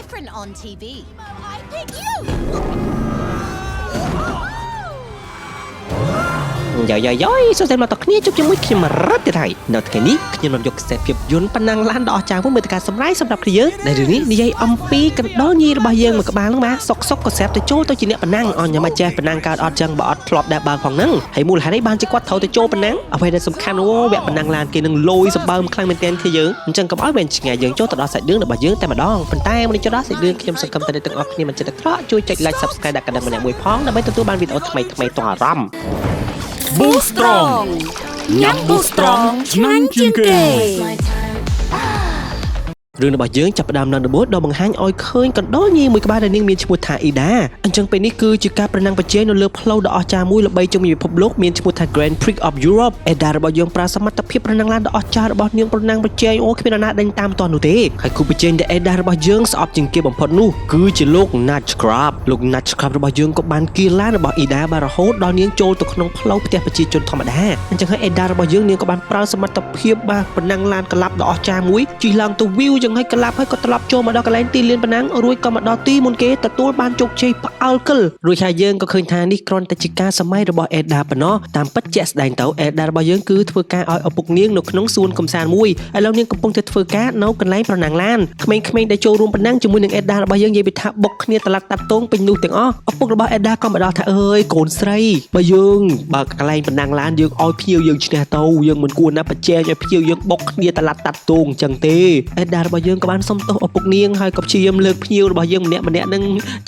Different on TV. I pick you. យ៉យយ៉យយ៉យសួស្តីមកដល់គ្នាជួបជាមួយខ្ញុំរត់ទៀតហើយនៅថ្ងៃនេះខ្ញុំនាំយកខ្សែភាពយន្តប៉ុណ្ណឹងឡានដ៏អស្ចារ្យមួយមើលទៅការសម្រាយសម្រាប់គ្នាយើងដែលរឿងនេះនិយាយអំពីកណ្ដុរញីរបស់យើងមួយក្បាលហ្នឹងបាទសុកសុកក៏ស្រាប់តែចូលទៅជាអ្នកប៉ុណ្ណឹងអញញ៉ាំមកចេះប៉ុណ្ណឹងកើតអត់ចឹងបើអត់ធ្លាប់ដែរបើផងហ្នឹងហើយមូលហេតុអីបានជាគាត់ត្រូវទៅចូលប៉ុណ្ណឹងអ្វីដែលសំខាន់អូវគ្គប៉ុណ្ណឹងឡានគេនឹងលយសម្បើមខ្លាំងមែនទែនគ្នាយើងអញ្ចឹងកុំឲ្យវែងឆ្ងាយយើងចូលទៅដល់សាច់រឿងរបស់យើងតែម្ដងប៉ុន្តែមុននេះចូលដល់សាច់រឿងខ្ញុំសង្ឃឹមថាអ្នកទាំងអស់គ្នាមិនចិត្តតែត្រកជួយចុច like subscribe ដាក់កណ្ដឹងម្នាក់មួយផងដើម្បីទទួលបានវីដេអូថ្មីៗទាន់អារម្មណ៍ Boost Strong ញ៉ាំ Boost Strong ឆ្ងាញ់ជាងគេ រឿងរបស់យើងចាប់ផ្ដើមឡើងដំបូងដល់បង្ហាញឲ្យឃើញកណ្ដុរញីមួយក្បាលដែលនាងមានឈ្មោះថាអ៊ីដាអញ្ចឹងពេលនេះគឺជាការប្រណាំងប្រជែងនៅលើផ្លូវដ៏អស្ចារ្យមួយល្បីជុំវិញពិភពលោកមានឈ្មោះថា Grand Prix of Europe អេដារបស់យើងប្រើសមត្ថភាពប្រណាំងឡានដ៏អស្ចារ្យរបស់នាងប្រណាំងប្រជែងអូគ្មាននរណាដេញតាមទាន់នោះទេហើយគូប្រជែងដែលអេដារបស់យើងស្អប់ជាងគេបំផុតនោះគឺជាលោក Natchcrab លោក Natchcrab របស់យើងក៏បានគៀឡានរបស់អ៊ីដាបានរហូតដល់នាងចូលទៅក្នុងផ្លូវផ្ទះប្រជាជនធម្មតាអញ្ចឹងហើយអេដារបស់យើងនាងក៏បានប្រើសមត្ថភាពបាទប្រណាំងឡានកឡាប់ដ៏អស្ចារ្យមួយជិះឡើងទៅវីវចឹងហើយកឡាប់ហើយក៏ត្រឡប់ចូលមកដល់កន្លែងទីលានប្រណាំងរួចក៏មកដល់ទីមុនគេទទួលបានជោគជ័យផ្អើលកិលរួចហើយយើងក៏ឃើញថានេះគ្រាន់តែជាការសម័យរបស់អេដាប៉ុណ្ណោះតាមពិតជាក់ស្ដែងទៅអេដារបស់យើងគឺធ្វើការឲ្យឪពុកនាងនៅក្នុងសួនកំសាន្តមួយឥឡូវនាងកំពុងតែធ្វើការនៅកន្លែងប្រណាំងឡានក្មេងៗដែលចូលរួមប្រណាំងជាមួយនឹងអេដារបស់យើងនិយាយពីថាបុកគ្នាតឡាត់តាត់តងពេញនោះទាំងអស់ឪពុករបស់អេដាក៏មកដល់ថាអើយកូនស្រីបើយើងបើកន្លែងប្រណាំងឡានយើងឲ្យភ្ញៀវយើងឈ្នះទៅយើងមិនគួរណាប្រជែងឲ្យភ្ញៀវយើងបុកគ្នាតឡាត់តាត់តងអញ្ចឹងទេអេដារបស់យើងក៏បានសុំទោសឪពុកនាងហើយក៏ព្យាយាមលើកភ្ញៀវរបស់យើងម្នាក់ម្នាក់នឹ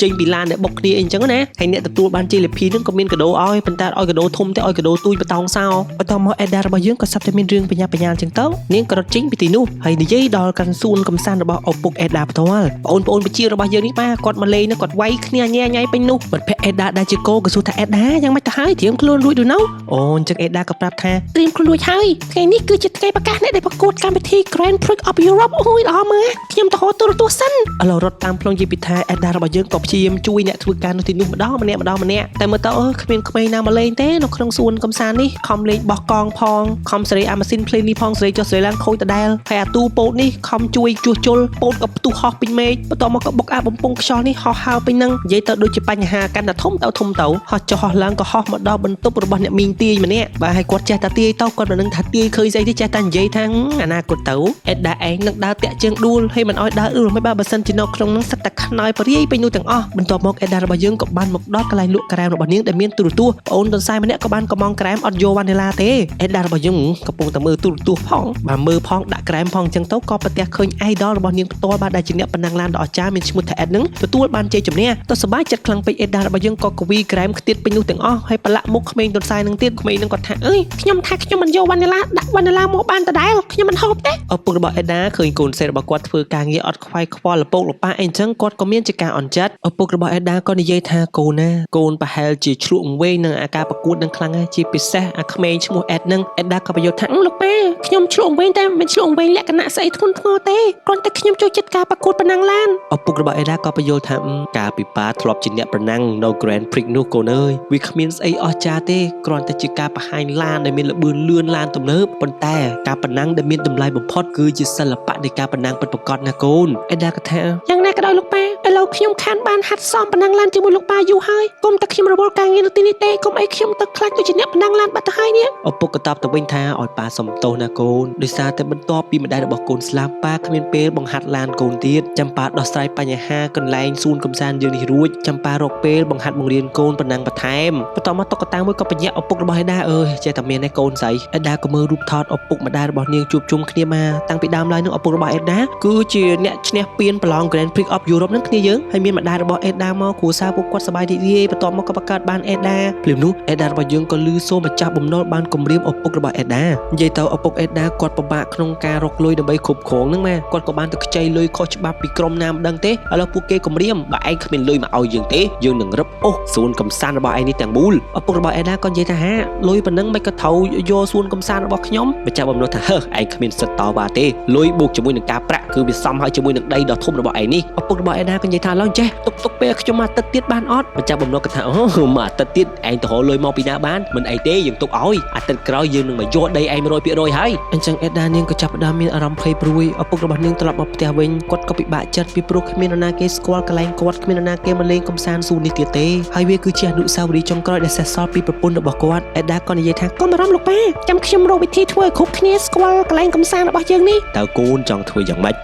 ងចេញពីឡានដែលបុកគ្នាអីអញ្ចឹងណាហើយអ្នកទទួលបានជ័យលាភីនឹងក៏មានកាដូឲ្យប៉ុន្តែឲ្យកាដូធំទេឲ្យកាដូទូចបតោងសោបន្តមកអេដារបស់យើងក៏សាប់តែមានរឿងបញ្ញាបញ្ញាអញ្ចឹងទៅនាងក៏រត់ចេញពីទីនោះហើយនិយាយដល់កាន់សួនកំសាន្តរបស់ឪពុកអេដាផ្ទាល់បងប្អូនវិជារបស់យើងនេះបាទគាត់មកលេងនោះគាត់វាយគ្នាញ៉ែញ៉ៃពេញនោះមិត្តភក្តិអេដាដែលជាកោក៏សួរថាអេដាយ៉ាងម៉េចទៅហើយត្រៀមខ្លួនរួចឬនៅអូអញ្ចឹងអេដាក៏ប្រាប់ថាត្រៀមខ្លួនរួចហើយថ្ងៃនេះគឺជាថ្ងៃប្រកាសអ្នកដែលប្រកួតកម្មវិធី Grand Prix of Europe អូយល្អមើលខ្ញុំទៅហៅទូរទស្សន៍សិនឥឡូវរត់តាមផ្លូវនិយាយពីថាអេដារបស់យើងក៏ព្យាយាមជួយអ្នកធ្វើការនៅទីនោះម្ដងម្នាក់ម្ដងម្នាក់តែមើលទៅអើគ្មានក្មេងណាមកលេងទេនៅក្នុងសួនកំសាន្តនេះខំលេងបោះកងផងខំសេរីអាម៉ាស៊ីនភ្លេងនេះផងសេរីចុះសេរីឡើងខូចដដែលហើយអាទូពោតនេះខំជួយជួសជុលពោតក៏ផ្ទុះហោះពេញមេឃបន្ទាប់មកក៏បុកអាបំពង់ខ្យល់នេះហោះហើរពេញនឹងនិយាយទៅដូចជាបញ្ហាកាន់តែធំទៅធំទៅហោះចុះហោះឡើងក៏ហោះមកដល់បន្ទប់របស់អ្នកមីងទាយម្នាក់បាទហើយគាត់ចេះតែទាយទៅគាត់មិនដឹងថាទាយឃើញស្អីទេចេះតែនិយាយថាអនាគតទៅអេដាឯងនឹងដើរតាក់ជើងដួលហើយមិនអោយដើរអឺមិនបើសិនជានៅក្នុងនឹងសិតតែខ្នើយបរាយពេញនោះទាំងអស់បន្ទាប់មកអេដារបស់យើងក៏បានមកដល់កន្លែងលក់ក្រែមរបស់នាងដែលមានទូរទស្សន៍ប្អូនទន្សាយម្នាក់ក៏បានកំងក្រែមអត់យកវ៉ានីឡាទេអេដារបស់យើងកំពុងតែមើលទូរទស្សន៍ផងបាទមើលផងដាក់ក្រែមផងអញ្ចឹងទៅក៏ប្រទះឃើញ idol របស់នាងផ្ទាល់បាទដែលជាអ្នកប៉ុណ្ណឹងឡានដ៏អស្ចារ្យមានឈ្មោះថាអេដនឹងទទួលបានជ័យជំនះទៅសប្បាយចិត្តខ្លាំងពេកអេដារបស់យើងក៏កវីក្រែមខ្ទាតពេញនោះទាំងអស់ហើយប្រឡាក់មុខក្មេងទន្សាយនឹងទៀតក្មេងនឹងគាត់ថាអើយខ្ញុំថាខ្ញុំមិនយកវ៉ានីឡាដាក់វ៉ានីឡាមកបានដដែលខ្ញុំមិនហូបទេឪពុករបស់អេដាឃើញកូនស្រីរបស់គាត់ធ្វើការងារអត់ខ្វាយខ្វល់លពោកលប៉ាអីអញ្ចឹងគាត់ក៏មានជាការអន់ចិត្តឪពុករបស់អេដាក៏និយាយថាកូនណាកូនប្រហែលជាឆ្លក់វែងនឹងអាការប្រកួតនឹងខ្លាំងហើយជាពិសេសអាក្មេងឈ្មោះអេដនឹងអេដាក៏បញ្យល់ថាលោកប៉ាខ្ញុំឆ្លក់វែងតែមិនឆ្លក់វែងលក្ខណៈស្អីធ្ងន់ធ្ងរទេគ្រាន់តែខ្ញុំចូលចិត្តការប្រកួតប្រណាំងឡានឪពុករបស់អេដាក៏បញ្យល់ថាកាលពីប៉ាធ្លាប់ជាអ្នកប្រណាំងនៅ Grand Prix នោះកូនអើយវាគ្មានស្អីអស្ចារ្យទេគ្រាន់តែជាការបង្ហាញឡានដែលមានល្បឿនលឿនឡានទំនើបប៉ុន្តែការប្រណាំងដែលមានតម្លៃបំផុតគឺជាសិល្បៈនៃការប្រណាំងពិតប្រាកដណាកូនអេដាក៏ថាយ៉ាងណាក៏ដោយលោកប៉ាឥឡូវខ្ញុំខានបានហាត់សមប្រណាំងឡានជាមួយលោកប៉ាយូរហើយកុំតែខ្ញុំរវល់ការងារនៅទីនេះទេកុំអីខ្ញុំទៅខ្លាចដូចជាអ្នកប្រណាំងឡានបាត់ទៅហើយនេះឪពុកក៏តបទៅវិញថាឲ្យប៉ាសុំទោសណាកូនដោយសារតែបន្ទាប់ពីម្ដាយរបស់កូនស្លាប់ប៉ាគ្មានពេលបង្ហាត់ឡានកូនទៀតចាំប៉ាដោះស្រាយបញ្ហាកន្លែងសួនកំសាន្តយើងនេះរួចចាំប៉ារកពេលបង្ហាត់បង្រៀនកូនប្រណាំងបន្ថែមបន្តមកតុក្កតាមួយក៏បញ្ញត្តិឪពុករបស់អេដាអើយចេះតែមានឯកូនស្រីអេដាក៏មើលរូបថតឪពុកម្ដាយរបស់នាងជួបជុំគ្នាមកតាំងពីដើមឡើយនឹងឪពុករបស់អេដាគឺជាអ្នកឈ្នះពានប្រឡង Grand Prix of Europe នឹងគ្នាយើងហើយមានម្ដាយរបស់អេដាមកគ្រួសារពួកគាត់សប្បាយរីករាយបន្ទាប់មកក៏បង្កើតបានអេដាភ្លាមនោះអេដារបស់យើងក៏លឺសូរម្ចាស់បំណុលបានគំរាមឪពុករបស់អេដានិយាយទៅឪពុកអេដាគាត់ពិបាកក្នុងការរកលុយដើម្បីគ្រប់គ្រងនឹងមកគាត់ក៏បានទៅខ្ចីលុយខុសច្បាប់ពីក្រុមណាមិនដឹងទេឥឡូវពួកគេគំរាមបើឯងគ្មានលុយមកឲ្យយើងទេយើងនឹងរឹបអូសសួនកំសាន្តរបស់ឯងនេះទាំងមូលឪពុករបស់អេដាក៏និយាយថាហាលុយប៉ុណ្ណឹងមិនក៏ត្រូវយកសួនកំសាន្តរបស់ខ្ញុំម្ចាស់បំណុលថាហឺឯងគ្មានសិទ្ធិតវ៉ាទេលុយបូកជាមួយនឹងការប្រាក់គឺវាសមហើយជាមួយនឹងដីដ៏ធំរបស់ឯងនេះឪពុករបស់អេដា ក៏និយាយថាឡើងចេះទុកទុកពេលខ្ញុំមួយអាទិត្យទៀតបានអត់ម្ចាស់បំណុលក៏ថាអូមួយអាទិត្យទៀតឯងទៅរកលុយមកពីណាបានមិនអីទេយើងទុកឲ្យអាទិត្យក្រោយយើងនឹងមកយកដីឯង100%ហើយអញ្ចឹងអេដានាងក៏ចាប់ផ្ដើមមានអារម្មណ៍ភ័យព្រួយឪពុករបស់នាងត្រឡប់មកផ្ទះវិញគាត់ក៏ពិបាកចិត្តពីព្រោះគ្មាននរណាគេស្គាល់កន្លែងគាត់គ្មាននរណាគេមកលេងកម្សាន្តសួននេះទៀតទេហើយវាគឺជាអនុស្សាវរីយ៍ចុងក្រោយដែលសេសសល់ពីប្រពន្ធរបស់គាត់អេដាក៏និយាយថាកុំបារម្ភលោកប៉ាចាំខ្ញុំរកវិធីធ្វើឲ្យគ្រប់គ្នាស្គាល់កន្លែងកម្សាន្តរបស់យើងនេះតើកូនចង់ធ្វើយ៉ាងម៉េច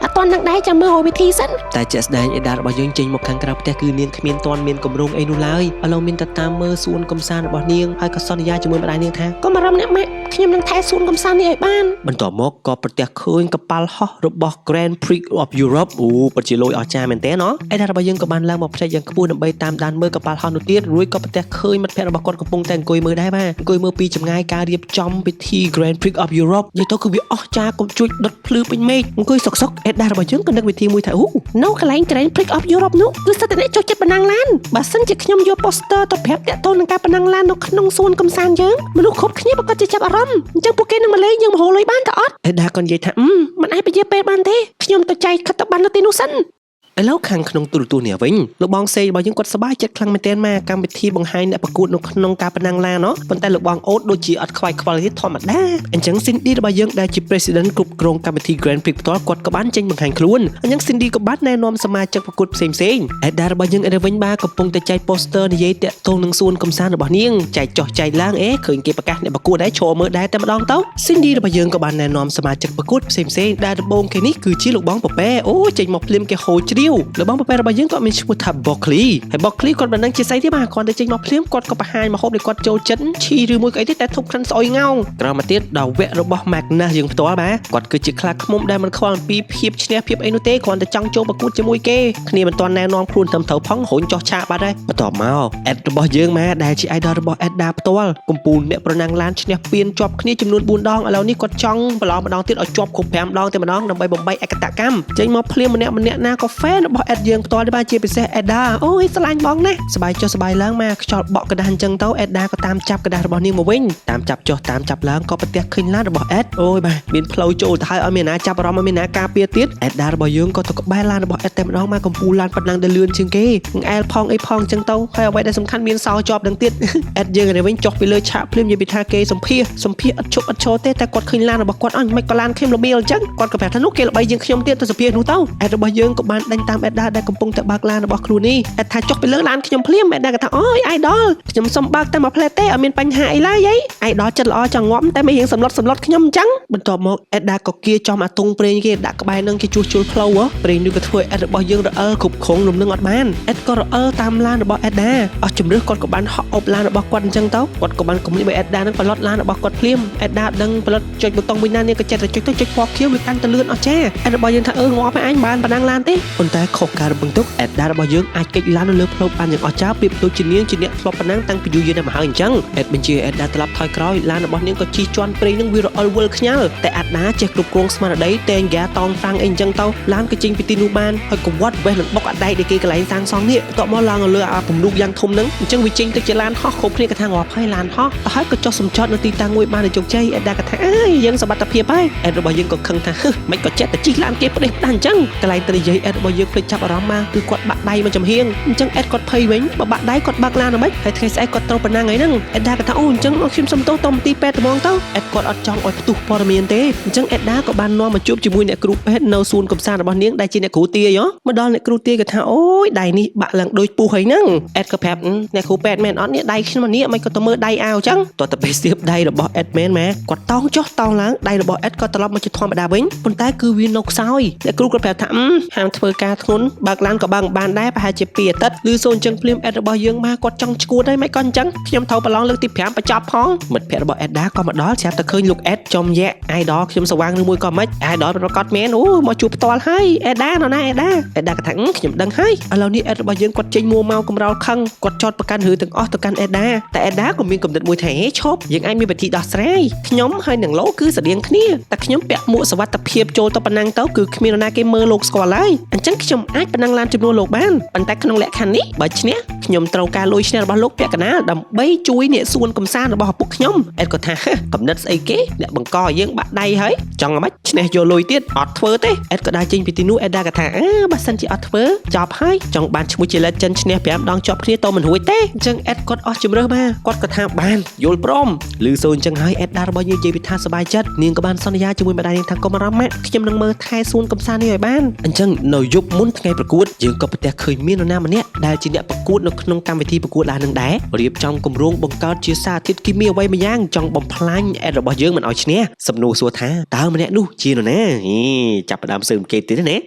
អត់ទាន់នឹងដែរចាំមើលរកវិធីសិនតែជាក់ស្ដែងអេដារបស់យើងចេញមកខាងក្រៅផ្ទះគឺនាងគ្មានទាន់មានកម្រងអីនោះឡើយឥឡូវមានតែតាមមើលសួនកំសាន្តរបស់នាងហើយក៏សន្យាជាមួយម្ដាយនាងថាកុំបារម្ភអ្នកម៉ាក់ខ្ញុំនឹងថែសួនកំសាន្តនេះឲ្យបានបន្ទាប់មកក៏ប្រទះឃើញកប៉ាល់ហោះរបស់ Grand Prix of Europe អូពិតជាលយអស្ចារ្យមែនទែនណោះអេដារបស់យើងក៏បានឡើងមកផ្នែកយ៉ាងខ្ពស់ដើម្បីតាមដានមើលកប៉ាល់ហោះនោះទៀតរួចក៏ប្រទះឃើញមិត្តភ័ក្តិរបស់គាត់កំពុងតែអង្គុយមើលដែរបាទអង្គុយមើលពីចម្ងាយការរៀបចំពិធី Grand Prix of Europe និយាយទៅគឺវាអស្ចារ្យកុំជួយដុតភ្លឺពេញមេឃអង្គុយសុកសុកអេដារបស់យើងក៏នឹកវិធីមួយថាអូនៅកន្លែង Grand Prix of Europe នោះគឺសិតតែអ្នកចូលចិត្តប្រណាំងឡានបើសិនជាខ្ញុំយក poster ទៅប្រាប់តាក់ទងនឹងការប្រណាំងឡាននៅក្នុងសួនកំសាន្តយើងមនុស្សគ្រប់គ្នាប្រកាសជាចាប់អារម្មណ៍អញ្ចឹងពួកគេនឹងមកលេងយើងមហូរលុយបានតើអត់អេដាក៏និយាយថាអឺមិនអាចពជាពេលបានទេខ្ញុំទៅចែកខិតទៅបាននៅទីនោះសិនឥឡូវខាងក្នុងទូរទស្សន៍នេះវិញលោកបងសេរបស់យើងគាត់សប្បាយចិត្តខ្លាំងមែនទែនមកកម្មវិធីបង្ហាញអ្នកប្រកួតនៅក្នុងការប្រណាំងឡានណោះប៉ុន្តែលោកបងអូតដូចជាអត់ខ្វាយខ្វល់ទេធម្មតាអញ្ចឹង Cindy របស់យើងដែលជា President គ្រប់គ្រងកម្មវិធី Grand Prix ផ្ទាល់គាត់ក៏បានចេញបង្ហាញខ្លួនអញ្ចឹង Cindy ក៏បានណែនាំសមាជិកប្រកួតផ្សេងផ្សេងអេដារបស់យើងឯវិញបាទកំពុងតែចែក poster និយាយតាក់ទងនឹងសួនកំសាន្តរបស់នាងចែកចុះចែកឡើងអេឃើញគេប្រកាសអ្នកប្រកួតដែរឈរមើលដែរតែម្ដងទៅ Cindy របស់យើងក៏បានណែនាំសមាជិកប្រកួតផ្សេងផ្សេងដែលដំបូងគេនេះគឺជាលោកបងពពែអូចេញមកភ្លាមគេហូរជ្រាវលោកបងពពែរបស់យើងក៏មានឈ្មោះថា Broccoli ហើយ Broccoli គាត់មិនដឹងជាស្អីទេបាទគាត់តែចេញមកភ្លាមគាត់ក៏បង្ហាញម្ហូបដែលគាត់ចូលចិត្តឈីឬមួយក៏អីទេតែធប់ក្លិនស្អុយងោងក្រោយមកទៀតដល់វគ្គរបស់ Magnus យើងផ្ទាល់បាទគាត់គឺជាខ្លាឃ្មុំដែលមិនខ្វល់អំពីភាពឈ្នះភាពអីនោះទេគ្រាន់តែចង់ចូលប្រកួតជាមួយគេគ្នាមិនទាន់ណែនាំខ្លួនត្រឹមត្រូវផងរុញចោះឆាកបាត់ហើយបន្ទាប់មក Ed របស់យើងមកដែលជា idol របស់ Edda ផ្ទាល់កំពូលអ្នកប្រណាំងឡានឈ្នះពានជាប់គ្នាចំនួន4ដងឥឡូវនេះគាត់ចង់ប្រឡងម្ដងទៀតឲ្យជាប់គ្រប់5ដងតែម្ដងដើម្បីបំបីឯកតកម្មចេញមកភ្លាមម្នាក់ម្នាក់ណាក៏ fan របស់ Ed យើងផ្ទាល់ដែរបាទជាពិសេស Edda អូយស្រឡាញ់បងណាស់សบายចុះសบายឡើងមកខ្យល់បក់กระดาษអញ្ចឹងទៅ Edda ក៏តាមចាប់กระดาษរបស់នាងមកវិញតាមចាប់ចុះតាមចាប់ឡើងក៏ប្រទះឃើញឡានរបស់ Ed អូយបាទមានផ្លូវចូលទៅហើយឲ្យមានណាចាប់អារម្មណ៍ឲ្យមានណាការពារទៀត Edda របស់យើងក៏ទៅក្បែរឡានរបស់ Ed តែម្ដងមកកំពូលឡានប៉ុណ្ណឹងដែលលឿនជាងគេអែលផងអីផងអញ្ចឹងទៅហើយអ្វីដែលសំខាន់មានសោជាប់នឹងទៀត Ed យើងនេះវិញចុះពីលើឆាកភ្លាមនិយាយពីថាគេសម្ភាសសម្ភាសឥតឈប់ឥតឈរទេតែគាត់ឃើញឡានរបស់គាត់អញមិនក៏ឡានខ្ញុំល្មៀលអញ្ចឹងគាត់ក៏ប្រាប់ថានោះគេល្បីជាងខ្ញុំទៀតទៅសម្ភាសនោះទៅ Ed របស់យើងក៏បានដេញតាម Edda ដែលកំពុងតែបើកឡានរបស់ខ្លួននេះ Ed ថាចុះពីលើឡានខ្ញុំភ្លាម Edda ក៏ថាអូយ idol ខ្ញុំសុំបើកតែមួយផ្លែទេអត់មានបញ្ហាអីឡើយអី idol ចិត្តល្អចង់ងាប់តែមិនរៀងសម្លុតសម្លុតខ្ញុំអញ្ចឹងបន្ទាប់មក Edda ក៏គៀចំអាតុងប្រេងគេដាក់ក្បែរនឹងគេជួសជុលផ្លូវហ៎ប្រេងនេះក៏ធ្វើឲ្យ Ed របស់យើងរអិលគ្រប់គ្រងលំនឹងអត់បាន Ed ក៏រអិលតាមឡានរបស់ Edda អស់ជំរឿគាត់ក៏បានហក់អប់ឡានរបស់គាត់អញ្ចឹងទៅគាត់ក៏បានគំរាមឲ្យ Edda នឹងផលិតឡានរបស់គាត់ភ្លាម Edda ដឹងផលិតចុចប៊ូតុងមួយណានេះក៏ចិត្តតែចុចទៅចុចពណ៌ខៀវវាកាន់តែលឿនអស់ចា Ed របស់យើងថាអឺងាប់ហើយអញបានប៉ុណ្ណឹងឡានទេប៉ុន្តែខុសការរំពឹងទុក Edda របស់យើងអាចគេចឡាននៅលើផ្លូវបានយ៉ាងអស្ចារ្យប្រៀបដូចជានាងជាអ្នកធ្លាប់ប៉ុណ្ណឹងតាំងពីយូរយារណាស់មកហើយអញ្ចឹង Ed បញ្ជា Edda ត្រឡប់ថយក្រោយឡានរបស់នាងក៏ជិះជាន់ព្រេងនឹងវារអិលវិលខ្ញាល់តែ Edda ចេះគ្រប់គ្រងស្មារតីតែងហ្គាតងតាំងអីអញ្ចឹងទៅឡានក៏ចេញពីទីនោះបានហើយក៏វត្តវេះនឹងបុកអដែកដែលគេកន្លែងសាងសង់នេះបន្ទាប់មកឡើងលើអាពំនូកយ៉ាងធំហ្នឹងអញ្ចឹងវាចេញទៅជាឡានហោះគ្រប់គ្នាក៏ថាងាប់ហើយឡានហោះទៅហើយក៏ចុះសំចតនៅទីតាំងមួយបានដោយជោគជ័យ Edda ក៏ថាអើយយើងសុវត្ថិភាពហើយ Ed របស់យើងក៏ខឹងថាហឺមិនក៏ចេះតែជិះឡានគេផ្ដេសផ្ដាស់អញ្ចឹងកន្លែងទៅនិយាយ Ed របស់យើងភ្លេចចាប់អារម្មណ៍មកគឺគាត់បាក់ដៃមកចំហៀងអញ្ចឹង Ed គាត់ភ័យវិញបើបាក់ដៃគាត់បើកឡានហ្មងហើយថ្ងៃស្អែកគាត់ត្រូវប៉ុណ្ណាថ្ងៃហ្នឹង Edda ក៏ថាអូអញ្ចឹងខ្ញុំសុំទោសតមទីពេទ្យត្មងទៅ Ed គាត់អត់ចង់ឲ្យផ្ទុះព័ត៌មានទេអញ្ចឹង Edda ក៏បាននាំមកជួបជាមួយអ្នកគ្រូពេទ្យនៅសួនកំសាន្តរបស់នាងដែលជាអ្នកគ្រូទាយហ៎មកដល់អ្នកគ្រូទាយក៏ថាអូយដៃនេះបាក់ឡើងដូចពុះហើយហ្នឹង Ed ក៏ប្រាប់អ្នកគ្រូពេទ្យមែនអត់នេះដៃខ្ញុំនេះមិនក៏ទៅមើលដៃអាវអញ្ចឹងតោះតែពេលស្ទាបដៃរបស់ Ed មែនម៉ែគាត់តោងចុះតោងឡើងដៃរបស់ Ed ក៏ត្រឡប់មកជាធម្មតាវិញប៉ុន្តែគឺវានៅខ្សោយអ្នកគ្រូគាត់ប្រាប់ថាហាមធ្វើការធ្ងន់បើកឡានក៏បើកបានដែរប្រហែលជា2អាទិត្យឬសូនអញ្ចឹងភ្លាម Ed របស់យើងមកគាត់ចង់ឈួតហើយមិនក៏អញ្ចឹងខ្ញុំត្រូវប្រឡងលើកទី5បញ្ចប់ផងមិត្តភក្តិរបស់ Edda ក៏មកដល់ស្រាប់តែឃើញលោក Ed ចំយៈ idol ខ្ញុំស្វាងឬមួយក៏មិន idol ប្រកាសមែនអូមកជួបផ្ទាល់ហើយ Edda នរណា Edda Edda ក៏ថាខ្ញុំដឹងហើយឥឡូវនេះ Ed របស់យើងគាត់ចេញមួមកកំរោលខឹងគាត់ចោតប្រកាន់រឿងទាំងអស់ទៅកាន់ Edda តែ Edda ក៏មានគំនិតមួយថាឈប់យើងអាចមានវិធីដោះស្រាយខ្ញុំហើយនឹងលោកគឺស្តៀងគ្នាតែខ្ញុំពាក់មួកសុវត្ថិភាពចូលទៅប៉ុណ្ណឹងទៅគឺគ្មាននរណាគេមើលលោកស្គាល់ឡើយអញ្ចឹងខ្ញុំអាចប៉ុណ្ណឹងឡានជំនួសលោកបានប៉ុន្តែក្នុងលក្ខខណ្ឌនេះបើឈ្នះ ខ្ញុំត្រូវការលុយឈ្នះរបស់លោកពាក់កណ្ដាលដើម្បីជួយអ្នកសួនកំសាន្តរបស់ឪពុកខ្ញុំអេតក៏ថាកំណត់ស្អីគេអ្នកបង្កឲ្យយើងបាក់ដៃហើយចង់អ្ម៉េចឈ្នះយកលុយទៀតអត់ធ្វើទេអេតក៏ដើរចេញពីទីនោះអេដាក៏ថាអើបើសិនជាអត់ធ្វើចប់ហើយចង់បានឈ្មោះជា legend ឈ្នះ5ដងជាប់គ្នាតមិនរួចទេអញ្ចឹងអេតគាត់អស់ជំរើសបាទគាត់ក៏ថាបានយល់ព្រមឮសូរអញ្ចឹងហើយអេដារបស់យើងនិយាយពីថាសប្បាយចិត្តនាងក៏បានសន្យាជាមួយម្ដាយនាងថាកុំអារម្មណ៍ម៉ាក់ខ្ញុំនឹងមើលថែសួនកំសាន្តនេះឲ្យបានអញ្ចឹងនៅយប់មុនថ្ងៃប្រកួតយើងក៏ប្រទះឃើញមាននរណាម្នាក់ដែលជាអ្នកប្រកួតនៅក្នុងកម្មវិធីប្រកួតឡាននឹងដែររៀបចំគម្រោងបង្កើតជាសារធាតុគីមីអ្វីម្យ៉ាងចង់បំផ្លាញអេតរបស់យើងមិនឲ្យឈ្នះសំណួរសួរថាតើម្នាក់នោះជានរណាហីចាប់ផ្ដើមសើមគេទៀតណា